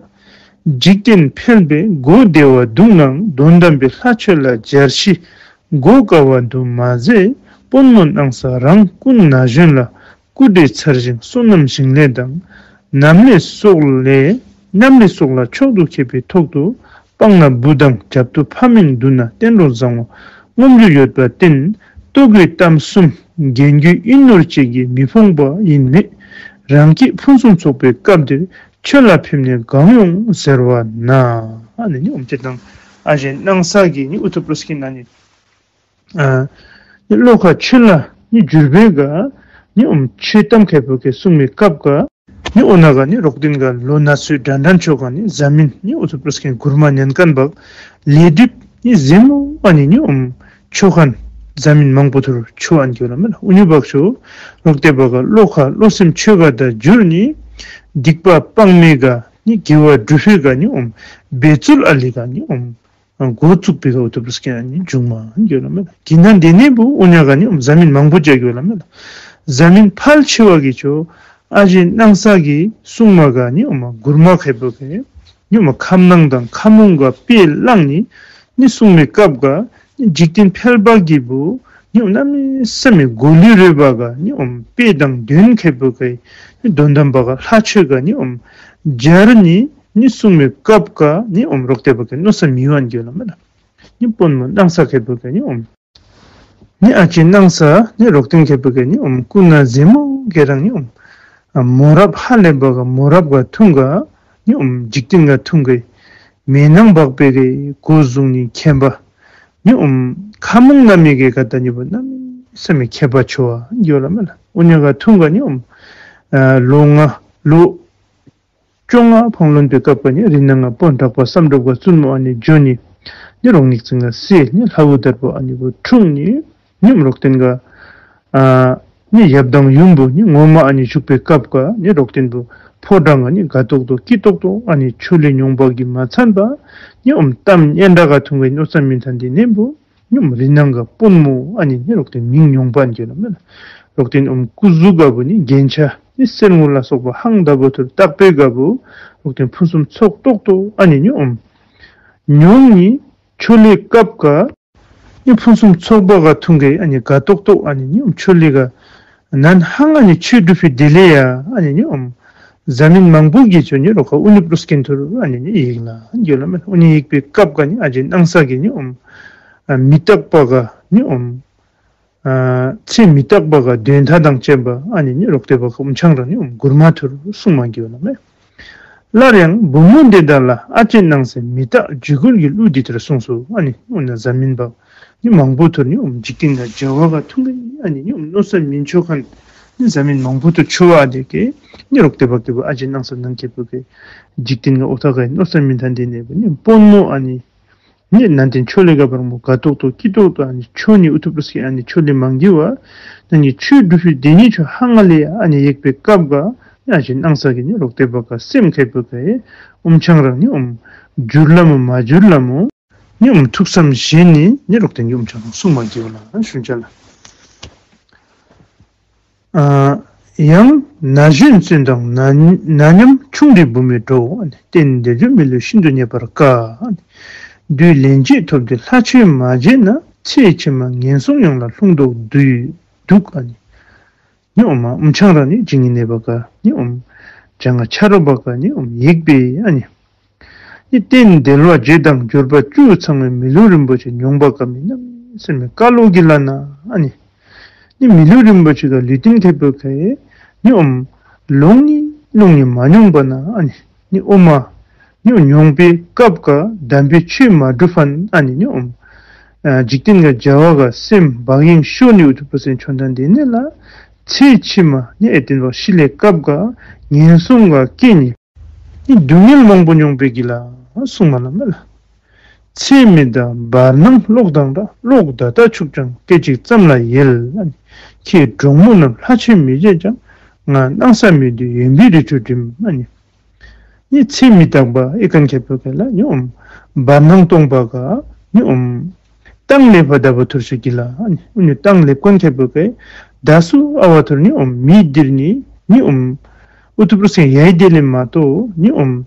འཇིག་རྟེན་ཕལ་པའི་སྒོ་བདེ་བ་འདུག་ནའང་། དོན་དམ་པའི་ལྷ་ཆོས་ལ་སྦྱར་ཞིང་གོ་དཀའ་བ་དུ་མ་ཟད། དཔོན་མོ་སྣང་ས་རང་སྐུ་ན་གཞོན་ལ། སྐུ་བགྲེས་ཚར་ཞིང་བསོད་ནམས་ཞིང་ལས་དང་། ནམ་ལས་སོགས་ལས་ནམ་ལས་སོགས་ལ་མཆོག་ཏུ་མཁས་པའི་ཐོག་ཏུ། སྤང་ལ་བུ་དང་རྒྱབ་ཏུ་ཕ་མིང་བསྡུ་ན། བསྟན་སྲོག་བཟང་བོ་མངོན་གྱུར་ཡོད་པར་བརྟེན། ལྟོ་གོས་གཏམ་གསུམ་རྒྱན་གྱི་ཡིད་ནོར་བཅས་ཀྱིས་མི་ཕོངས་པ་ཡིན་མོད། རང་སྐྱེས་ཕུན་སུམ་ཚོགས་པའི་སྐབས་འདིར། ཆོས་ལ་ཕེབས་ནས་གང་ཡོང་ཟེར་བ་ན། ཨ་ནི་ནི་ཨོམ་ཅིག་དང་ཨ་ཞེ་སྣང་ས་གི་ནི་ཨུ་ཐུ་པྲོ་སྐྱིན་ཨ་ནི་ཨ་ནི་བློ་ཁ་ཆོས་ལ་ནི་འགྱུར་བའི་ག་ནི་ཨོམ་ཆོས་གཏམ་ཁེ་པོ་ཁེ་གསུང་མི་སྐབས་ག་ནི་ཨོ་ན་ག་ནི་རོག་ཏིན་ག་ལོ་ན་ཚོད་འདྲན་འདྲ་ཆོ་ག་ནི་ཟ་མིན་ནི་ཨུ་ཐུ་པྲོ་སྐྱིན་གུར་མ་ཉན་ཁན་བག་ལས་སྒྲིབ་ནི་ཟེ་མོ་ཨ་ནི་ནི་ཨོམ་ཆོ་ཁན་ཟ་མིན་མང་པོ་ཐུར་ཆོ་ཨན་གྱོ་ལ་མེ་ལ། ཨུ་ནི་བག་ཆོ་རོག་ཏེ་བག་ག་བློ་ཁ་བློ་སེམས་ཆོས་ག་དང་འགྱུར་ནི་སྡིག་པ་སྤང་མི་ག་ནི་དགེ་བ་སྒྲུབ་ཕི་ག་ནི་ཨོམ་འབད་རྩོལ་ཨ་ལི་ག་ནི་ཨོམ་འགོ་བཙུགས་པའི་ག་ཨུ་ཐུ་པྲོ་སྐྱིན་ཨ་ནི་འབྱུང་མ་ཨན་གྱོ་ལ་མེ་ལ། གི་ན་དེ་ནི་བུ་ཨུ་ཉ་ག་ནི་ཨོམ་ཟ་མིན་མང་པོ་ཅ་གྱོ་ལ་མེ་ལ། ཟ་མིན་ཕལ་ཆེ་བ་གི་ཆོ་ཨ་ཞེ་སྣང་ས་གི་གསུང་མ་ག་ནི་ཨོམ་གུར་མ་ཁེ་པོ་ཁེ་ནི་ཨོམ་ཁམས་ནང་དང་ཁམས་མོང་ག་དཔེ་བླངས་ནི་ནི་གསུང་མི་སྐབས་ག་ནི་འཇིག་རྟེན་ཕལ་པ་གི་བུ་ནི་ཨོམ་གནམ་མེད་ས་མེད་གོ་ལི་རེ་བ་ག་ནི་ཨོམ་དཔེ་དང་དོན་ཁེ་པོ་ཁེ་ནི་དོན་དམ་པ་ག་ལྷ་ཆོས་ག་ནི་ཨོམ་སྦྱར་ནི་ནི་གསུང་མི་སྐབས་ག་ནི་ཨོམ་རོག་ཏེ་བག་ག་མནོ་ས་མི་ཡོང་གྱོ་ལ་མེ་ལ། ནི་དཔོན་མོ་སྣང་ས་ཁེ་པོ་ཁེ་ནི་ཨོམ་ནི་ཨ་ཅེ་སྣང་ས་ནི་རོག་ཏིན་ཁེ་པོ་ཁེ་ནི་ཨོམ་སྐུ་ན་ཟེ་མོ་གེ་རང་ནི་ཨོམ་མོ་རབ་ཧ་ལས་པ་ག་མོ་རབ་ག་ཐུང་ག་ནི་ཨོམ་འཇིག་རྟེན་ག་ཐུང་གེ་མེ་ནང་བག་པེ་གེ་གོ་བཟུང་ནི་ཁེ་པ་ནི་ཨོམ་ཁམས་མོང་ན་མི་གེ་ག་ད་ནི་བུ་གནམ་མེད་ས་མེད་ཁེ་པ་ཆོ་བ་གྱོ་ལ་མེ་ལ། ཨུ་ཉ་ག་ཐུང་ག་ནི་ཨོམ་ལོ་ལྔ་ལོ་བཅོ་ལྔ་ཕང་ལོན་པའི་སྐབས་ག་ནི་རི་ནང་ང་དཔོན་གྲགས་པ་བསམ་གྲུབ་ག་བཙུན་མོ་ཨ་ནི་འགྱོ་ནི་ནི་རོག་ནིག་ཙིང་ག་སེ་ནི་ལྷ་བུ་དར་པོ་ཨ་ནི་བུ་འཁྲུངས་ནི་ནི་ཨོམ་རོག་ཏིན་ག་ཨ་ནི་ཡབ་དང་ཡུམ་བུ་ནི་ངོ་མ་ཨ་ནི་བཞུགས་པའི་སྐབས་ག་ནི་རོག་ཏིན་བུ་ཕོ་བྲང་ག་ནི་དགའ་ཏོག་ཏོ་སྐྱིད་ཏོག་ཏོ་ཨ་ནི་ཆོས་ལས་མྱོང་བ་གི་མ་ཚད་པ་ནི་ཨོམ་གཏམ་སྙན་གྲགས་ག་ཐུང་གེ་མནོ་ས་མི་ཐན་དེ་ནི་བུ་ནི་ཨོམ་རི་ནང་ག་དཔོན་མོ་ཨ་ནི་ནི་རོག་ཏིན་མིང་མྱོང་བ་ཨན་གྱོ་ལ་མེ་ལ། རོག་ཏིན་ཨོམ་སྐུ་གཟུགས་ག་བུ་ནི་རྒྱན་ཆ་ནི་གསེར་དངུལ་ལ་སོགས་པ་ཧང་ད་བུ་ཐུར་བཏགས་པེ་ག་བུ་རོག་ཏིན་ཕུན་སུམ་ཚོགས་ཏོག་ཏོ་ཨ་ནི་ནི་ཨོམ་མྱོང་ནི་ཆོས་ལས་སྐབས་ག་ནི་ཕུན་སུམ་ཚོགས་པ་ག་ཐུང་གེ་ཨ་ནི་དགའ་ཏོག་ཏོ་ཨ་ནི་ནི་ཨོམ་ཆོས་ལས་ག་ནན་ཧང་ཨ་ནི་ཆོས་སྒྲུབ་ཕི་དེ་ལས་ཡ་ཨ་ནི་ནི་ཨོམ་ཟ་མིན་མང་པོ་གི་ཆོ་ནི་རོག་ཁ་ཨུ་ནི་པྲོ་སྐྱིན་ཐུར་ཨ་ནི་ནི་ཡིག་ལ་ཨན་གྱོ་ལ་མེ་ལ། ཨུ་ནི་ཡིག་པེ་སྐབས་ག་ནི་ཨ་ཅེ་སྣང་ས་གི་ནི་ཨོམ་ཨ་མི་རྟག་པ་ག་ནི་ཨོམ་ཨ་ཚེ་མི་རྟག་པ་ག་དོན་དག་དང་བཅས་པ་ཨ་ནི་ནི་རོག་ཏེ་བག་ག་ཨུམ་ཆང་ར་ནི་ཨོམ་གུར་མ་ཐུར་གསུང་མ་གྱོ་ལ་མེ། སླར་ཡང་བུ་མོ་འདི་དག་ལ་ཨ་ཅེ་སྣང་སའི་མི་རྟག་འཇིགས་སྐུལ་གྱི་གླུ་འདི་ལྟར་གསུངས་སོ། ཨ་ནི་ཨོ་ན་ཟ་མིན་བག་ནི་མང་པོ་ཐུར་ནི་ཨོམ་འཇིག་རྟེན་ལ་བྱ་བ་ག་ཐུང་གེ་ཨ་ནི་ནི་ཨོམ་མནོ་ས་མི་ཆོ་ཁན་ནི་ཟ་མིན་མང་པོ་ཐུར་ཆོ་བ་དེ་གེ་ནི་རོག་ཏེ་བག་གི་བུ་ཨ་ཅེ་སྣང་ས་ནང་ཁེ་པོ་གེ་འཇིག་རྟེན་ག་ཨོ་ཐ་ག་མནོ་ས་མི་ཐན་དེ་ནི་བུ་ནི་དཔོན་མོ་ཨ་ནི་ནི་ནན་ཏན་ཆོས་ལས་ག་བར་མོ་དགའ་ཏོག་ཏོ་སྐྱིད་ཏོག་ཏོ་ཨ་ནི་ཆོས་ནི་ཨུ་ཐུ་པྲོ་སྐྱིན་ཨ་ནི་ཆོས་ལས་མང་གི་བ་ནན་ནི་ཆོས་སྒྲུབ་ཕི་དེ་ནི་ཆོ་ཧང་ང་ལས་ཨ་ནི་ཡེག་པེ་སྐབས་ག་ནི་ཨ་ཅེ་སྣང་ས་གི་ནི་རོག་ཏེ་བག་ག་སེམས་ཁེ་པོ་གེ་ཨུམ་ཆང་ར་ནི་ཨོམ་འགྱུར་ལ་མོ་མ་འགྱུར་ལ་མོ་ནི་ཨོམ་ཐུགས་བསམ་བཞེས་ནི་ནི་རོག་ཏེ་ནི་ཨུམ་ཆང་ར་གསུང་མ་གྱོ་ལ་ཤུན་ཆ་ལ། ཨ་ཡང་ན་གཞོན་བཙོན་དང་ན་ན་མཉམ་ཆུང་འདྲིས་བུད་མེད་འགྲོ། རྟེན་འབྲེལ་འཇོམས་མི་ལུས་ཤིན་ཏུ་རྙེད་པར་དཀའ། བདུད་ལན་གཅིག་ཐོབ་སྟེ་ལྷ་ཆོས་མ་བྱས་ན། ཚེ་ཕྱི་མ་ངན་སོང་ཡོངས་ལ་ལྷུང་དོགས་འདུག་འདུག། ཨ་ནི་ནི་ཨོ་མ་ཨུམ་ཆང་ར་ནི་བྱིན་གྱིས་གནས་པ་ག་ནི་ཨོམ་བྱང་ང་ཆ་རོགས་པ་ག་ནི་ཨོམ་ཡེག་པེ་ཨ་ནི། ནི་རྟེན་འབྲེལ་བ་བརྗེད་དང་འབྱོར་པ་བཅུ་ཚང་བའི་མི་ལུས་རིན་པོ་ཆེ་མྱོང་བ་དཀའ་མི་རྣམས་སེམས་མེད་བཀའ་ལོག་གི་ལ་ན་ཨ་ནི། ནི་མི་ལུས་རིན་པོ་ཆེ་ག་ལུས་རྟེན་ཁེ་པོ་ག་ནི་ཨོམ་ལོང་ནི་ལོང་ནི་མ་མྱོང་པ་ན་ཨ་ནི། ནི་ཨོ་མ་ནི་མྱོང་པའི་སྐབས་ག་དམ་པའི་ཆོས་མ་སྒྲུབ་ཕན་ཨ་ནི་ནི་ཨོམ་འཇིག་རྟེན་ག་བྱ་བ་ག་སེམས་བག་ཡངས་ཤོར་ནི་ཨུ་ཐུ་པ་སེན་ཆོན་ཐན་དེ་ནི་ལ་ཚེ་ཕྱི་མ་ནི་ཨེ་ཏེན་བ་ཤི་ལེ་སྐབས་ག་ངན་སོང་ག་སྐྱེ་ནི་ནི་སྡུག་བསྔལ་མང་པོ་མྱོང་པའི་གི་ལ་གསུང་མ་ལ་མེ་ལ། ཚེ་མི་རྟག་བར་སྣང་གློག་དང་འདྲ། གློག་ད་ལྟ་འཁྱུག་ཀྱང་སྐད་ཅིག་ཙམ་ལ་ཡལ། ཨ་ནི་ཁྱེད་གྲོགས་མོ་རྣམས་ལྷ་ཆོས་མི་བྱེད་ཀྱང་། ང་སྣང་ས་མི་སྡོད་ཡོན་པོའི་རི་ཁྲོད་འགྲིམ། ཨ་ནི་ནི་ཚེ་མི་རྟག་པ་ཨི་ཀན་ཁེ་པོ་ག་ལ་ནི་ཨོམ་བར་སྣང་སྟོང་པ་ག་ནི་ཨོམ་གཏང་ལེབ་པ་ད་བུ་ཐུར་ཤིག་གི་ལ། ཨ་ནི་ཨུ་ནི་གཏང་ལེབ་ཀན་ཁེ་པོ་ག་ད་སུ་ཨ་བ་ཐུར་ནི་ཨོམ་མི་དིར་ནི་ནི་ཨོམ་ཨུ་ཐུ་པྲོ་སེན་ཡའི་དེ་ལེ་མ་ཏོ་ནི་ཨོམ་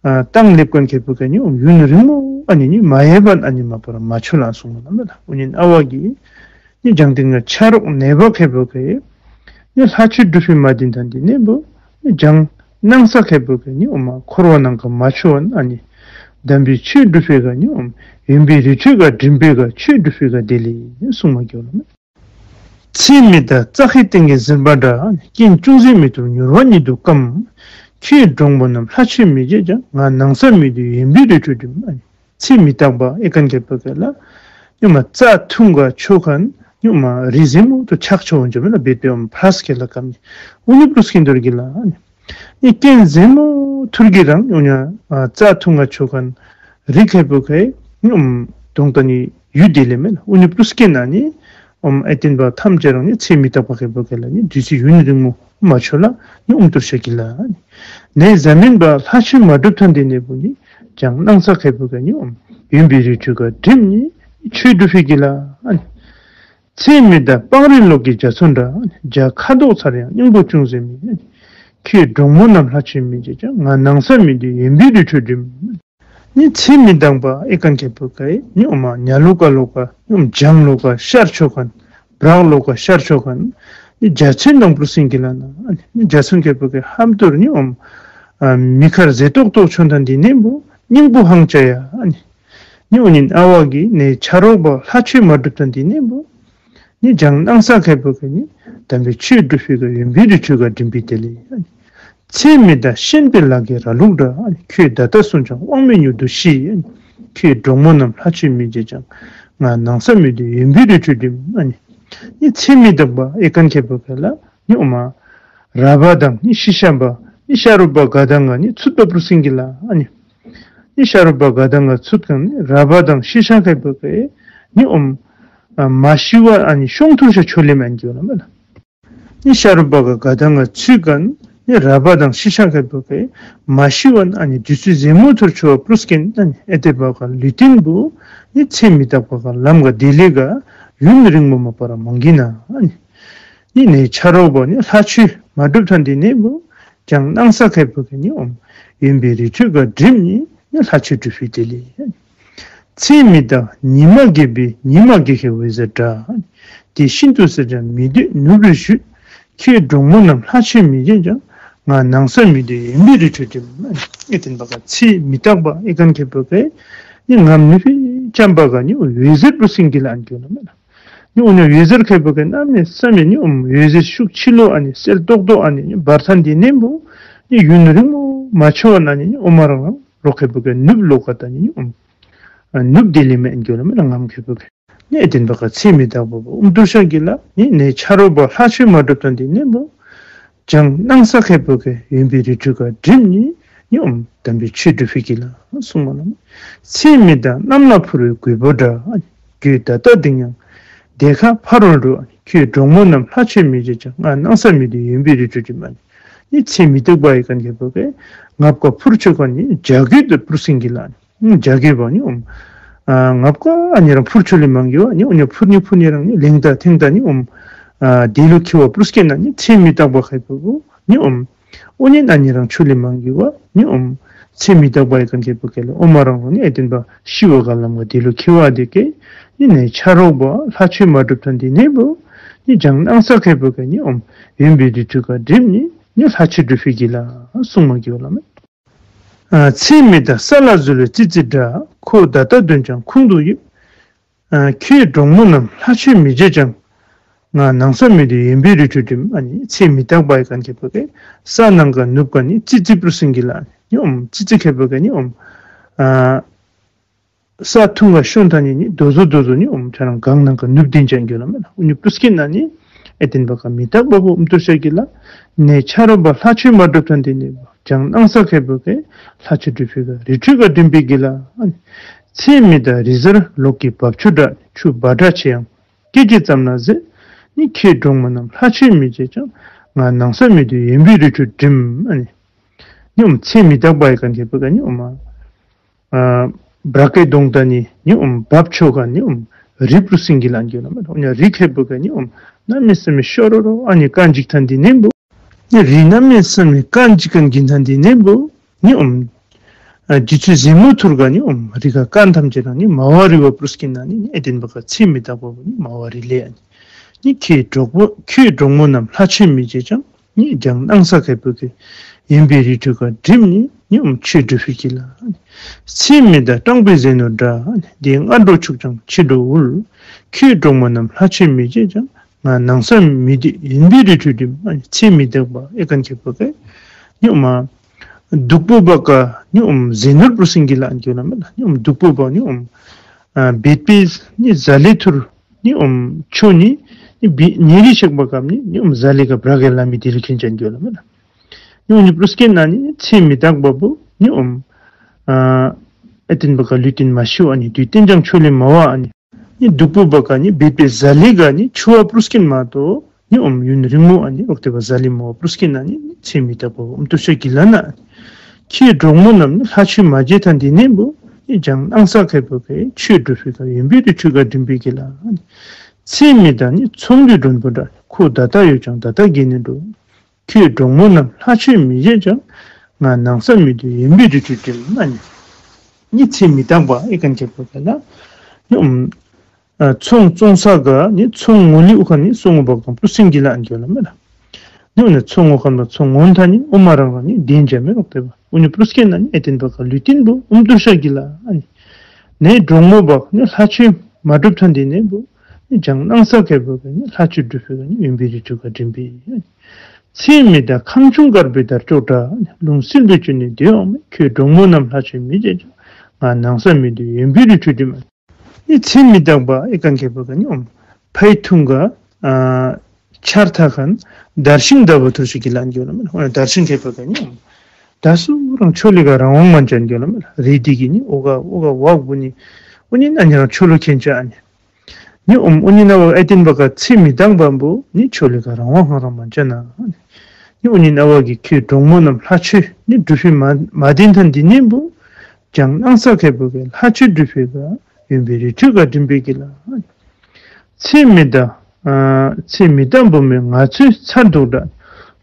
ཨ་གཏང་ལེབ་ཀན་ཁེ་པོ་ག་ནི་ཨོམ་ཡུན་རིང་མོ་ཨ་ནི་ནི་མ་ཡལ་བ་ཨ་ནི་མ་པ་ར་མ་ཆོ་ལ་གསུང་མ་ལ་མེ་ལ། ཨུ་ནི་ཨ་བ་གི་ནི་བྱང་རྟེན་ག་ཆ་རོགས་ནེ་བ་ཁེ་པོ་ག་ནི་ལྷ་ཆོས་སྒྲུབ་ཕི་མ་དིན་ཐན་དི་ནེ་བུ་ནི་བྱང་སྣང་ས་ཁེ་པོ་ག་ནི་ཨོ་མ་འཁོར་བ་ནང་ག་མ་ཆོ་བ་ཨ་ནི་དམ་པའི་ཆོས་སྒྲུབ་ཕི་ག་ནི་ཨོམ་ཡོན་པོའི་རི་ཁྲོད་ག་འགྲིམ་པེ་ག་ཆོས་སྒྲུབ་ཕི་ག་དེ་ལེ་གསུང་མ་གྱོ་ལ་མེ། ཚེ་མི་རྟག་རྩྭ་ཁའི་སྟེང་གི་ཟིལ་པ་འདྲ། རྐྱེན་ཅུང་ཟད་མི་ཐུབ་མྱུར་བ་ཉིད་དུ་སྐམ། ཁྱོད་འབྲོང་མོ་རྣམས་ལྷ་ཆོས་མི་བྱེད་ཀྱང་། ང་ནང་ས་མི་སྡོད་ཡོན་པོའི་རི་ཁྲོད་འགྲིམ། ཚེ་མི་རྟག་པ་ཨེ་ཀན་ཁེ་པོ་ཁེ་ལ་ཉུ་མ་རྩྭ་ཐུང་ག་ཆོ་ཁན་ཉུ་མ་རི་ཟེ་མོ་ཐུར་ཆག་ཆོ་འོང་ཅོ་མེ་ལ་བེ་པེ་ཨོམ་ཕ་རས་ཁེ་ལ་ཀམ་ནི་ཨུ་ནི་པྲུས་ཀིན་དོར་གི་ལ་ཨ་ནི། ནི་རྐྱེན་ཟེ་མོ་ཐུར་གི་རང་ཉུ་ཉ་རྩྭ་ཐུང་ག་ཆོ་ཁན་རི་ཁེ་པོ་ཁེ་ཉུ་ཨོམ་དོང་ཏ་ནི་ཡུལ་དེ་ལེ་མེ་ལ་ཨུ་ནི་པྲུས་ཀིན་ན་ནི་ཨོམ་ཨེ་ཏེན་པ་ཐམས་ཅད་རང་ནི་ཚེ་མི་རྟག་པ་ཁེ་པོ་ཁེ་ལ་ནི་དུས་ཚོད་ཡུན་རིང་མོ་མ་ཆོ་ལ་ནི་ཨུམ་ཏུར་ཤ་གི་ལ་ནི་ནེ་ཟ་མིན་པ་ལྷ་ཆོས་མ་སྒྲུབ་ཐང་དེ་ནེ་བུ་ནི་ཇང་སྣང་ས་ཁེ་པོ་ཁེ་ནི་ཨོམ་ཡོན་པོའི་རི་ཁྲོད་ཀ་འགྲིམ་ནི་ཆོས་སྒྲུབ་ཕི་གི་ལ་ནི། ཚེ་མི་རྟག་སྤང་རི་ལོག་གི་རྒྱ་མཚོ་འདྲ། རྒྱ་ཁ་དོག་མཚར་ཡང་སྙིང་པོ་ཅུང་ཟད་མེད། ཁྱོད་འབྲོང་མོ་རྣམས་ལྷ་ཆོས་མི་བྱེད་ཀྱང་། ང་ནང་ས་མི་སྡོད་ཡོན་པོའི་རི་ཁྲོད་འགྲིམ། ནི་ཚེ་མི་རྟག་པ་ཨེ་ཀན་ཁེ་པོ་ཁེ་ནི་ཨོ་མ་ཉ་ལོ་ཀ་ལོ་ཀ་ནི་ཨོ་མ་ཇང་ལོ་ཀ་ཤར་ཆོ་ཁན་བྲག་ལོ་ཀ་ཤར་ཆོ་ཁན་ནི་རྒྱ་ཚུན་དང་པྲུས་ཀིན་གི་ལ་ན་ནི་རྒྱ་ཚུན་ཁེ་པོ་ཁེ་ཧམ་ཏུར་ནི་ཨོ་མ་མི་ཁར་ཟེ་ཏོག་ཏོ་ཆོ་ཐང་དེ་ནེ་བུ་སྙིང་པོ་ཧང་ཅ་ཡ་ནི། ནི་ཨོ་ནི་ཨ་བ་གི་ནེ་ཆ་རོགས་པ་ལྷ་ཆོས་མ་སྒྲུབ་ཐང་དེ་ནེ་བུ་ནི་ཇང་སྣང་ས་ཁེ་པོ་ཁེ་ནི་དམ་པའི་ཆོས་སྒྲུབ་ཕི་ག་ཡོན་པོའི་རི་ཁྲོད་ཀ་འགྲིམ་པི་དེ་ལེ། ཚེ་མི་རྟག་ཤན་པའི་ལག་གི་ར་ལུག་འདྲ། ཁྱོད་ད་ལྟ་སོང་ཀྱང་དབང་མེད་མྱུར་དུ་ཤི། ཁྱོད་འབྲོང་མོ་རྣམས་ལྷ་ཆོས་མི་བྱེད་ཀྱང་། ང་ནང་ས་མི་སྡོད་ཡོན་པོའི་རི་ཁྲོད་འགྲིམ། ནི་ཚེ་མི་རྟག་པ་ཨེ་ཀན་ཁེ་པོ་ཁེ་ལ་ནི་ཨོ་མ་ར་བ་དང་ནི་ཤི་ཤ་བ་ནི་ཤ་རུ་པ་ག་དང་ང་ནི་ཚུད་པ་པྲུས་ཀིན་གི་ལ་ནི། ནི་ཤ་རུ་པ་ག་དང་ང་ཚུད་ཁན་ནི་ར་བ་དང་ཤི་ཤ་ཁེ་པོ་ཁེ་ནི་ཨོ་མ་མ་ཤི་བ་ཨ་ནི་ཤོང་ཐུར་ཤ་ཆོ་ལེ་མན་གི་ལ་མེ་ལ། ནི་ཤ་རུ་པ་ག་ག་དང་ང་ཚུད་ཁན་ནི་ར་བ་དང་ཤི་ཤ་ཁེ་པོ་ཁེ་མ་ཤི་བ་ཨ་ནི་དུས་ཚོད་ཟེ་མོ་ཐུར་ཆོ་བ་པྲུས་ཀིན་ཨ་ནི་ཨེ་ཏེ་བ་ག་ལུས་རྟེན་བུ་ནི་ཚེ་མི་རྟག་པ་ག་ལམ་ག་དེ་ལེ་ག་ཡུན་རིང་མོ་མ་པ་ར་མང་གི་ན་ཨ་ནི། ནི་ནེ་ཆ་རོགས་པ་ནི་ལྷ་ཆོས་མ་སྒྲུབ་ཐང་དེ་ནེ་བུ་ཇང་སྣང་ས་ཁེ་པོ་ཁེ་ནི་ཨོ་མ་ཡོན་པོའི་རི་ཁྲོད་ཀ་འགྲིམ་ནི་ནི་ལྷ་ཆོས་སྒྲུབ་ཕི་དེ་ལེ། ཚེ་མི་རྟག་ཉི་མ་རྒས་པའི་ཉི་མ་རྒས་ཁའི་འོད་ཟེར་འདྲ། དེ་བཞིན་དུ་ཟེར་ཀྱང་མི་སྡོད་ནུབ་རིར་བཞུད། ཁྱོད་འབྲོང་མོ་རྣམས་ལྷ་ཆོས་མི་བྱེད་ཀྱང་། ང་ནང་ས་མི་སྡོད་ཡོན་པོའི་རི་ཁྲོད་འགྲིམ། ཨེ་ཏེན་པ་ག་ཚེ་མི་རྟག་པ་ཨེ་ཀན་ཁེ་པོ་ཁེ་ནི་ངམ་ནུབ་ཕི་ཅམ་པ་ག་ནི་འོད་ཟེར་པྲུས་ཀིན་གི་ལ་ཨན་གི་ལ་མེ་ལ། ནི་ཨོ་ནི་འོད་ཟེར་ཁེ་པོ་ཁེ་གནམ་མེད་ས་མེད་ནི་ཨོ་འོད་ཟེར་ཤུགས་ཆེ་ལོ་ཨ་ནི་གསལ་ཏོག་ཏོ་ཨ་ནི་ནི་འབར་ཐང་དེ་ནེ་བུ་ནི་ཡུན་རིང་མོ་མ་ཆོ་བ་ན་ནི་ནི་ཨོ་མ་རང་རང་ལོག་ཁེ་པོ་ཁེ་ནུབ་ལོག་ཁ་ད་ནི་ནི་ཨོ་ཨ་ནུབ་དེ་ལེ་མེ་ཨན་གི་ལ་མེ་ལ་ངམ་ཁེ་པོ་ཁེ་ནི་ཨེ་ཏེན་པ་ག་ཚེ་མི་རྟག་པ་བུ་ཨུམ་ཏུར་ཤ་གི་ལ་ནི་ནེ་ཆ་རོགས་པ་ལྷ་ཆོས་མ་སྒྲུབ་ཐང་དེ་ནེ་བུ་ཇང་སྣང་ས་ཁེ་པོ་ཁེ་ཡོན་པོའི་རི་ཁྲོད་ཀ་འགྲིམ་ནི་ནི་ཨོ་དམ་པའི་ཆོས་སྒྲུབ་ཕི་གི་ལ་གསུངས་མ་ལ་མེ། ཚེ་མི་རྟག་གནམ་ལ་འཕུར་བའི་རྒོད་པོ་འདྲ། ཁྱོད་ད་ལྟ་འདི་ཡང་དེ་ཁ་ཕ་རོལ་འགྲོ། ཁྱོད་འབྲོང་མོ་རྣམས་ལྷ་ཆོས་མི་བྱེད་ཀྱང་། ང་སྣང་ས་མི་སྡོད་ཡོན་པོའི་རི་ཁྲོད་འགྲིམ། ནི་ཚེ་མི་རྟག་པ་ཨེ་ཀན་ཁེ་པོ་ཁེ་ངབ་ཀ་འཕུར་ཆོ་ཁན་ནི་བྱ་རྒོད་དུ་པྲུས་ཀིན་གི་ལ་ནི་བྱ་རྒོད་པ་ནི་ཨོ་མ་ཨ་ངབ་ཀ་ཨ་ནི་རང་འཕུར་ཆོ་ལེ་མང་གི་བ་ནི་ཨོ་ནི་འཕུར་ནི་འཕུར་ནི་རང་ནི་ལེང་ད་ཐེང་ད་ནི་ཨོ་མ་ཨ་དེ་ལུ་ཁེ་བ་པྲུས་ཀིན་ན་ནི་ཚེ་མི་རྟག་པ་ཁེ་པོ་བུ་ནི་ཨོ་མ་ཨོ་ནི་ཨ་ནི་རང་ཆོ་ལེ་མང་གི་བ་ནི་ཨོ་མ་ཚེ་མི་རྟག་པ་ཨེ་ཀན་ཁེ་པོ་ཁེ་ལ་ཨོ་མ་རང་རང་ནི་ཨེ་ཏེན་པ་ཤི་བ་ག་ལམ་ག་དེ་ལུ་ཁེ་བ་དེ་ཁེ་ནི་ནེ་ཆ་རོགས་པ་ལྷ་ཆོས་མ་སྒྲུབ་ཐང་དེ་ནེ་བུ་ནི་ཇང་སྣང་ས་ཁེ་པོ་ཁེ་ནི་ཨོ་མ་ཡོན་པོའི་རི་ཁྲོད་ཀ་འགྲིམ་ནི་ནི་ལྷ་ཆོས་སྒྲུབ་ཕི་གི་ལ་གསུངས་མ་གི་བ་ལ་མེ། ཨ་ཚེ་མི་རྟག་ས་ལ་འཛུལ་བའི་ཙི་ཙི་འདྲ། ཁོ་ད་ལྟ་འདོན་ཀྱང་ཁུང་དུ་ཡིབ། ཨ་ཁྱོད་འབྲོང་མོ་རྣམས་ལྷ་ཆོས་མི་བྱེད་ཀྱང་། ང་ནང་ས་མི་སྡོད་ཡོན་པོའི་རི་ཁྲོད་འགྲིམ། ཨ་ནི་ཚེ་མི་རྟག་པ་ཨེ་ཀན་ཁེ་པོ་ཁེ་ས་ནང་ག་ནུབ་ཀ་ནི་ཙི་ཙི་པྲུས་ཀིན་གི་ལ་ནི་ཨོ་མ་ཙི་ཙི་ཁེ་པོ་ཁེ་ནི་ཨོ་མ་ཨ་ས་ཐུང་ག་ཤོང་ཐང་ནི་ནི་དོ་ཟོ་དོ་ཟོ་ནི་ཨོ་མ་ཁྱོད་རང་གངས་ནང་ག་ནུབ་དེན་ཅན་གི་ལ་མེ་ལ། ཨོ་ནི་པྲུས་ཀིན་ན་ནི་ཨེ་ཏེན་པ་ག་མི་རྟག་པ་བུ་ཨུམ་ཏུར་ཤ་གི་ལ་ནེ་ཆ་རོགས་པ་ལྷ་ཆོས་མ་སྒྲུབ་ཐང་དེ་ནེ་བུ་ཇང་སྣང་ས་ཁེ་པོ་ཁེ་ལྷ་ཆོས་སྒྲུབ་ཕི་ག་རི་ཁྲོད་ཀ་འགྲིམ་པི་གི་ལ། ཚེ་མི་རྟག་རི་གཟར་ལོག་གི་རྦབ་ཆུ་འདྲ། ཆུ་འབའ་སྒྲ་ཆེ་ཡང་སྐད་ཅིག་ཙམ་ན་ཟད། ནི་ཁྱེད་འབྲོང་མོ་རྣམས་ལྷ་ཆོས་མི་བྱེད་ཀྱང་། ང་ནང་ས་མི་སྡོད་ཡོན་པོའི་རི་ཁྲོད་འགྲིམ། ཨ་ནི་ནི་ཨོ་མ་ཚེ་མི་རྟག་པ་ཨེ་ཀན་ཁེ་པོ་ཁེ་ནི་ཨོ་མ་ཨ་བྲག་གི་དོང་ད་ནི་ནི་ཨོ་མ་འབབ་ཆོ་ཁན་ནི་ཨོ་མ་རི་པྲུས་ཀིན་གི་ལ་ཨན་གི་ལ་མེ་ལ། ཨོ་ནི་རི་ཁེ་པོ་ཁེ་ནི་ཨོ་མ་གནམ་མེད་ས་མེད་ཤོ་རོ་རོ་ཨ་ནི་རྐང་འཇིག་ཐང་དེ་ནེ་བུ་ནི་རི་གནམ་མེད་ས་མེད་རྐང་འཇིག་ཁན་གི་ཐང་དེ་ནེ་བུ་ནི་ཨོ་མ་ཨ་རྗེ་བཙུན་ཟེ་མོ་ཐུར་ག་ནི་ཨོ་མ་རི་ག་རྐང་ཐམས་ཅད་རང་ནི་མ་བ་རི་བ་པྲུས་ཀིན་ན་ནི་ཨེ་ཏེན་པ་ག་ཚེ་མི་རྟག་པ་བུ་ནི་མ་བ་རི་ལེ། ཨ་ནི་ནི་ཁྱེད་འབྲོག་པོ་ཁྱོད་འབྲོང་མོ་རྣམས་ལྷ་ཆོས་མི་བྱེད་ཀྱང་། ནི་ཇང་སྣང་ས་ཁེ་པོ་ཁེ་ཡོན་པོའི་རི་ཁྲོད་ཀ་འགྲིམ་ནི་ནི་ཨོ་མ་ཆོས་སྒྲུབ་ཕི་གི་ལ། ཚེ་མི་རྟག་སྤྲང་པོའི་ཟས་ནོར་འདྲ། དེ་སྔ་འགྲོ་ཆུག་ཀྱང་ཕྱི་འགྲོ་འུལ། ཁྱོད་འབྲོང་མོ་རྣམས་ལྷ་ཆོས་མི་བྱེད་ཀྱང་། ང་ནང་ས་མི་འདོད་ཡིན་པའི་རི་ཁྲོད་འགྲིམ། ཨ་ནི་ཚེ་མི་རྟག་པ་ཨེ་ཁན་ཁེ་པོ་ཀེ་ནི་ཨོ་མ་སྡུག་པོ་བ་ཀ་ནི་ཨོ་མ་ཟས་ནོར་པུར་སྐྱེན་གྱིས་ལ་ཨན་གྱི་ལ་མེ་ལ། ནི་ཨོ་མ་སྡུག་པོ་བ་ནི་ཨོ་མ་ཨ་འབད་པའི་ནི་ཟ་ལེ་ཐུར་ནི་ཨོ་མ་ཆོ་ནི་ནི་བི་ཉེ་རི་ཤེག་པ་ཀམ་ནི་ནི་ཨོ་མ་ཟ་ལེ་ག་བྲག་གི་ལ་མི་དེ་ལི་ཁེན་ཅན་གྱི་ལ་མེ་ལ། ནི་ཨོ་ནི་པུར་སྐྱེན་ན་ནི་ཚེ་མི་རྟག་པ་བུ་ནི་ཨོ་མ་ཨ་ཨེ་ཏེན་བ་ཀ་ལུས་རྟེན་མ་ཤིཝ་ཨ་ནི་དུས་རྟེན་ཅང་ཆོ་ལེ་མ་བ་ཨ་ནི། ནི་སྡུག་པོ་བ་ཀ་ནི་འབད་པའི་ཟ་ལེ་ག་ནི་ཆོ་བ་པུར་སྐྱེན་མ་གཏོགས་ནི་ཨོ་མ་ཡུན་རིང་མོ་ཨ་ནི་ལོག་སྟེ་བ་ཟ་ལེ་མོ་བ་པུར་སྐྱེན་ན་ནི་ཚེ་མི་རྟག་པ་བུ་ཨོ་མ་ཏུ་ཤ་གྱི་ལ་ན། ཁྱེད་གྲོགས་མོ་རྣམས་ནི་ལྷ་ཆོས་མ་བྱེད་ཐ་འདི་ནེ་བུ་ནི་ལྗང་ནང་ས་ཁེ་པོ་ཀེ་ཆོས་སྒྲུབ་ཕི་ཀ་ཡོན་པི་རི་ཁྲོད་ག་འགྲིམ་པི་གི་ལ། ཚེ་མི་རྟག་ནི་ཚོང་འདུས་མགྲོན་པོ་འདྲ། ཁོ་ད་ལྟ་ཡོད་ཀྱང་ད་ལྟ་གྱེན་ནེ་འགྲོ། ཁྱེད་གྲོགས་མོ་རྣམས་ལྷ་ཆོས་མི་བྱེད་ཀྱང་། ང་ནང་ས་མི་འདོད་ཡིན་པའི་རི་ཁྲོད་འགྲིམ། ཨ་ནི་ནི་ཚེ་མི་རྟག་པ་ཨེ་ཁན་ཁེ་པོ་ཀེ་ལ་ནི་ཨོ་མ་ཨ་ཚོང་བཙོང་ས་ག་ནི་ཚོང་ངོ་ལི་ཨུ་ཁ་ནི་སོང་ངོ་བ་ཀམ་པུར་སྐྱེན་གྱིས་ལ་ཨན་གྱི་ལ་མེ་ལ། ནི་ཨོ་ནི་ཚོང་ངོ་ཁན་པ་ཚོང་ངོ་ཐ་ནི་ཨོ་མ་རང་རང་ནི་དེན་ཅ་མེ་ལོག་སྟེ་བ་ཨོ་ནི་པུར་སྐྱེན་ན་ནི་ཨེ་ཏེན་བ་ཀ་ལུས་རྟེན་བུ་ཨོ་མ་ཏུ་ཤ་གྱི་ལ་ཨ་ནི། ནི་གྲོགས་མོ་བ་ནི་ལྷ་ཆོས་མ་སྒྲུབ་ཐ་འདི་ནེ་བུ་ནི་ལྗང་ནང་ས་ཁེ་པོ་ཀེ་ནི་ལྷ་ཆོས་སྒྲུབ་ཕི་ཀ་ནི་ཡོན་པི་རི་ཁྲོད་ག་འགྲིམ་པི། ཚེ་མི་རྟག་ཁང་ཆུང་དཀར་པོའི་དར་ལྕོག་འདྲ། ལུང་སིལ་བུའི་ཆུ་ནི་འདི་འོང་མེ། ཁྱེད་གྲོགས་མོ་རྣམས་ལྷ་ཆོས་མི་བྱེད་ཀྱང་། ང་ནང་ས་མི་འདོད་ཡོན་པི་རི་ཁྲོད་འགྲིམ། ནི་ཚེ་མི་རྟག་པ་ཨེ་ཁན་ཁེ་པོ་ཀེ་ནི་ཨོ་མ་ཕའི་ཐུང་ག་ཨ་ཆར་ཐ་ཁན་དར་ཤིང་ད་བུ་ཐུར་ཤིག་གྱི་ལ་ཨན་གྱི་ལ་མེ་ལ། ཨོ་ན་དར་ཤིང་ཁེ་པོ་ཀེ་ནི་ཨོ་མ་ད་སུ་རང་ཆོ་ལེ་ག་རང་དབང་མན་ཅན་གྱི་ལ་མེ་ལ། རི་དི་གི་ནི་ཨོ་ག་ཨོ་ག་བ་བུ་ནི་ཨོ་ནི་ན་ནི་རང་ཆོ་ལོ་ཁེན་ཅ་ཨ་ནི། ནི་ཨོ་མ་ཨོ་ནི་ན་བ་ཨེ་ཏེན་བ་ཀ་ཚེ་མི་རྟག་པ་བུ་ནི་ཆོ་ལེ་ག་རང་དབང་ཧང་རང་མན་ཅ་ན། ནི་ཨོ་ནི་ན་བ་གི་ཁྱེད་གྲོགས་མོ་རྣམས་ལྷ་ཆོས་ནི་སྒྲུབ་ཕི་མ་མ་དེན་ཐ་འདི་ནེ་བུ་ལྗང་ནང་ས་ཁེ་པོ་ཀེ་ལྷ་ཆོས་སྒྲུབ་ཕི་ཀ་ཡོན་པི་རི་ཁྲོད་ག་འགྲིམ་པི་གི་ལ། ཚེ་མི་རྟག་ཨ་ཚེ་མི་རྟག་བུ་མོ་ང་ཚོའི་ཚར་འདུག་འདྲ།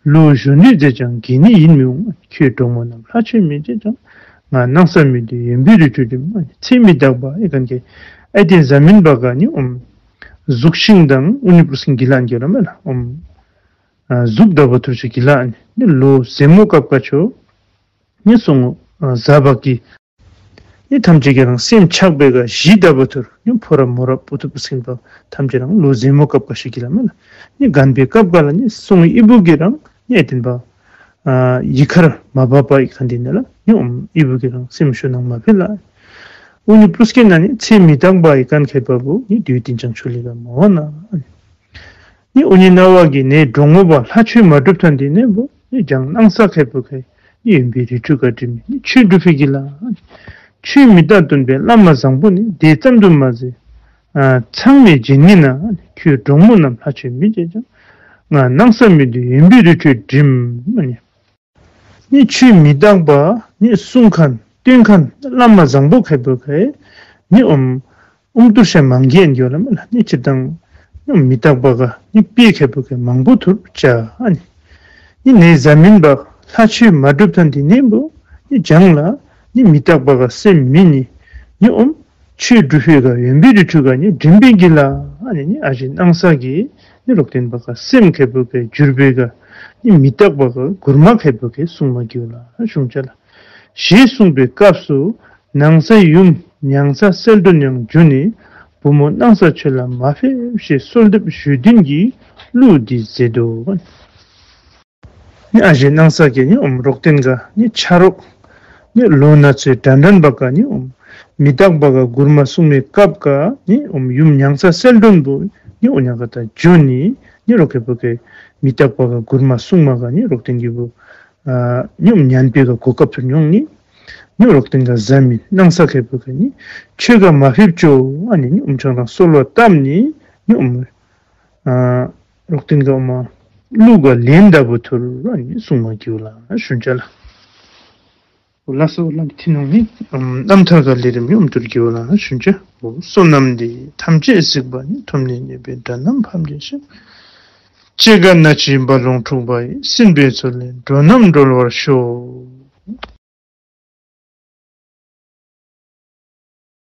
ལོ་གཞོན་ནུས་མཛད་ཀྱང་གྱེན་ནེ་ཡིད་མི་འོང་། ཁྱེད་གྲོགས་མོ་རྣམས་ལྷ་ཆོས་མི་བྱེད་ཀྱང་། ང་ནང་ས་མི་འདོད་ཡོན་པི་རི་ཁྲོད་འགྲིམ། ཚེ་མི་རྟག་པ་ཨེ་ཁན་ཁེ་ཨེ་ཏེན་ཟ་མིན་བ་ཀ་ནི་ཨོ་མ་གཟུགས་ཤིང་དང་ཨོ་ནི་པུར་སྐྱེན་གྱི་ལ་ཨན་གྱི་ལ་མེ་ལ། ཨོ་མ་ཨ་གཟུགས་ད་བུ་ཐུར་ཤིག་གྱི་ལ་ཨ་ནི་ལོ་ཟེ་མོ་སྐབས་ཀ་ཆོ་ནི་སོང་ངོ་ཨ་ཟ་བ་གི་ནི་ཐམས་ཅད་ཀྱི་རང་སེམས་ཆགས་པའི་ག་གཞི་ད་བུ་ཐུར་ནི་ཕོ་རབ་མོ་རབ་བུ་ཐུར་པུར་སྐྱེན་པ་ཐམས་ཅད་རང་ལོ་ཟེ་མོ་སྐབས་ཀ་ཤིག་གྱི་ལ་མེ་ལ། ནི་རྒན་པའི་སྐབས་ཀ་ལ་ནི་སོང་ངོ་ཨི་བུ་གི་རང་ནི་ཨེ་ཏེན་བ་ཨ་ཡི་ཁར་མ་བབ་པ་ཨི་ཁན་འདི་ནེ་ལ་ནི་ཨོ་མ་ཨི་བུ་གི་རང་སེམས་ཤུགས་ནང་མ་ཕེ་ལ། ཨོ་ནི་པུར་སྐྱེན་ན་ནི་ཚེ་མི་རྟག་པ་ཨི་ཁན་ཁེ་པོ་བུ་ནི་དུས་རྟེན་ཅང་ཆོ་ལེ་ག་མ་བ་ན། ནི་ཨོ་ནི་ན་བ་གི་ནི་གྲོགས་མོ་བ་ལྷ་ཆོས་མ་སྒྲུབ་ཐ་འདི་ནེ་བུ་ནི་ལྗང་ནང་ས་ཁེ་པོ་ཀེ་ནི་ཡོན་པི་རི་ཁྲོད་ག་འགྲིམ་ནི་ཆོས་སྒྲུབ་ཕི་གི་ལ། ཆོས་མི་རྟག་སྟོན་པའི་བླ་མ་བཟང་པོ་ནི། དེ་ཙམ་དུ་མ་ཟད་ཨ་ཚང་མས་བརྗེད་ངེས་ན། ཁྱེད་གྲོགས་མོ་རྣམས་ལྷ་ཆོས་མི་བྱེད་ཀྱང་། ང་ནང་ས་མི་འདོད་ཡོན་པི་རི་ཁྲོད་འགྲིམ། ཨ་ནི་ནི་ཆོས་མི་རྟག་པ་ནི་གསུང་ཁན་སྟོན་ཁན་བླ་མ་བཟང་པོ་ཁེ་པོ་ཀེ་ནི་ཨོ་མ་ཨོ་མ་ཏུར་ཤ་མང་གྱེན་གྱི་ལ་མེ་ལ། ནི་སྤྱིར་བཏང་ནི་མི་རྟག་པ་ག་ནི་དཔེ་ཁེ་པོ་ཀེ་མང་པོ་ཐུར་ཅ་ཨ་ནི། ནི་ནི་ཟ་མིན་བ་ལྷ་ཆོས་མ་སྒྲུབ་ཐ་འདི་ནེ་བུ་ནི་ལྗང་ལ་ནི་མི་རྟག་པ་ག་སེམས་མི་ནི་ནི་ཨོ་མ་ཆོས་སྒྲུབ་ཕི་ག་ཡོན་པི་རི་ཁྲོད་ག་ནི་འགྲིམ་པི་གི་ལ། ཨ་ནི་ནི་ཨ་ཞེ་ནང་ས་གི་ནི་ལོག་སྟེ་བ་ཀ་སེམས་ཁེ་པོ་ཀེ་འགྱུར་པེ་ག་ནི་མི་རྟག་པ་ག་མགུར་མ་ཁེ་པོ་ཀེ་གསུང་མ་གྱུར་ལ་ཞུང་ཅ་ལ། ཞེས་གསུངས་པའི་སྐབས་སུ་ནང་ས་ཡུམ་ཉང་ས་གསལ་སྒྲོན་ཡང་འབྱོན་ནས་བུ་མོ་སྣང་ས་ཆོས་ལ་མ་ཕེབས་ཞེས་གསོལ་འདེབས་ཞུས་དོན་གྱི་གླུ་འདི་མཛད་དོ། ནི་ཨ་ཞེ་ནང་ས་གི་ནི་ཨོ་མ་རོག་སྟེན་ག་ནི་ཆ་རོགས་ནི་ལོ་ན་ཚོད་འདྲན་འདྲ་བ་ཀ་ནི་ཨོ་མ་མི་རྟག་པ་ག་མགུར་མ་གསུང་མི་སྐབས་ཀ་ནི་ཨོ་མ་ཡུམ་ཉང་ས་གསལ་སྒྲོན་བུ་ནི་ཨོ་ཉ་ག་ད་འབྱོན་ནི་ནི་རོག་ཁེ་པོ་ཀེ་མི་རྟག་པ་ག་མགུར་མ་གསུང་མ་ག་ནི་རོག་སྟེན་གི་བུ་ཨ་ནི་ཨོ་མ་ཉན་པེ་ག་གོ་སྐབས་ཐུར་མྱོང་ནི་ནི་རོག་སྟེན་ག་ཟ་མི་སྣང་ས་ཁེ་པོ་ཀེ་ནི་ཆོས་ག་མ་ཕེབས་ཅོ་ཨ་ནི་ནི་ཨོ་མ་ཆང་རང་གསོལ་བ་བཏབ་ནི་ནི་ཨོ་མ་ཨ་རོག་སྟེན་ག་ཨོ་མ་གླུ་ག་ལེན་ད་བུ་ཐུར་ཨ་ནི་གསུང་མ་གྱུར་ལ་ཞུང་ཅ་ལ། ལགས་སོ་ལགས། ཐི་ནོང་ནི་རྣམ་ཐར་ག་ལས་རིམ་ཡོངས་སུ་གྱུར་ལ་ཞུང་ཅ། བསོད་ནམས་འདི་ཡིས་ཐམས་ཅད་གཟིགས་པ་ཉིད། ཐོབ་ནས་ཉེས་པའི་དགྲ་རྣམས་ཕམ་བྱས་ཤིང་། སྐྱེ་རྒ་ན་འཆིའི་རྦ་ཀློང་འཁྲུགས་པ་ཡི། སྲིད་པའི་མཚོ་ལས་འགྲོ་རྣམས་སྒྲོལ་བར་ཤོག།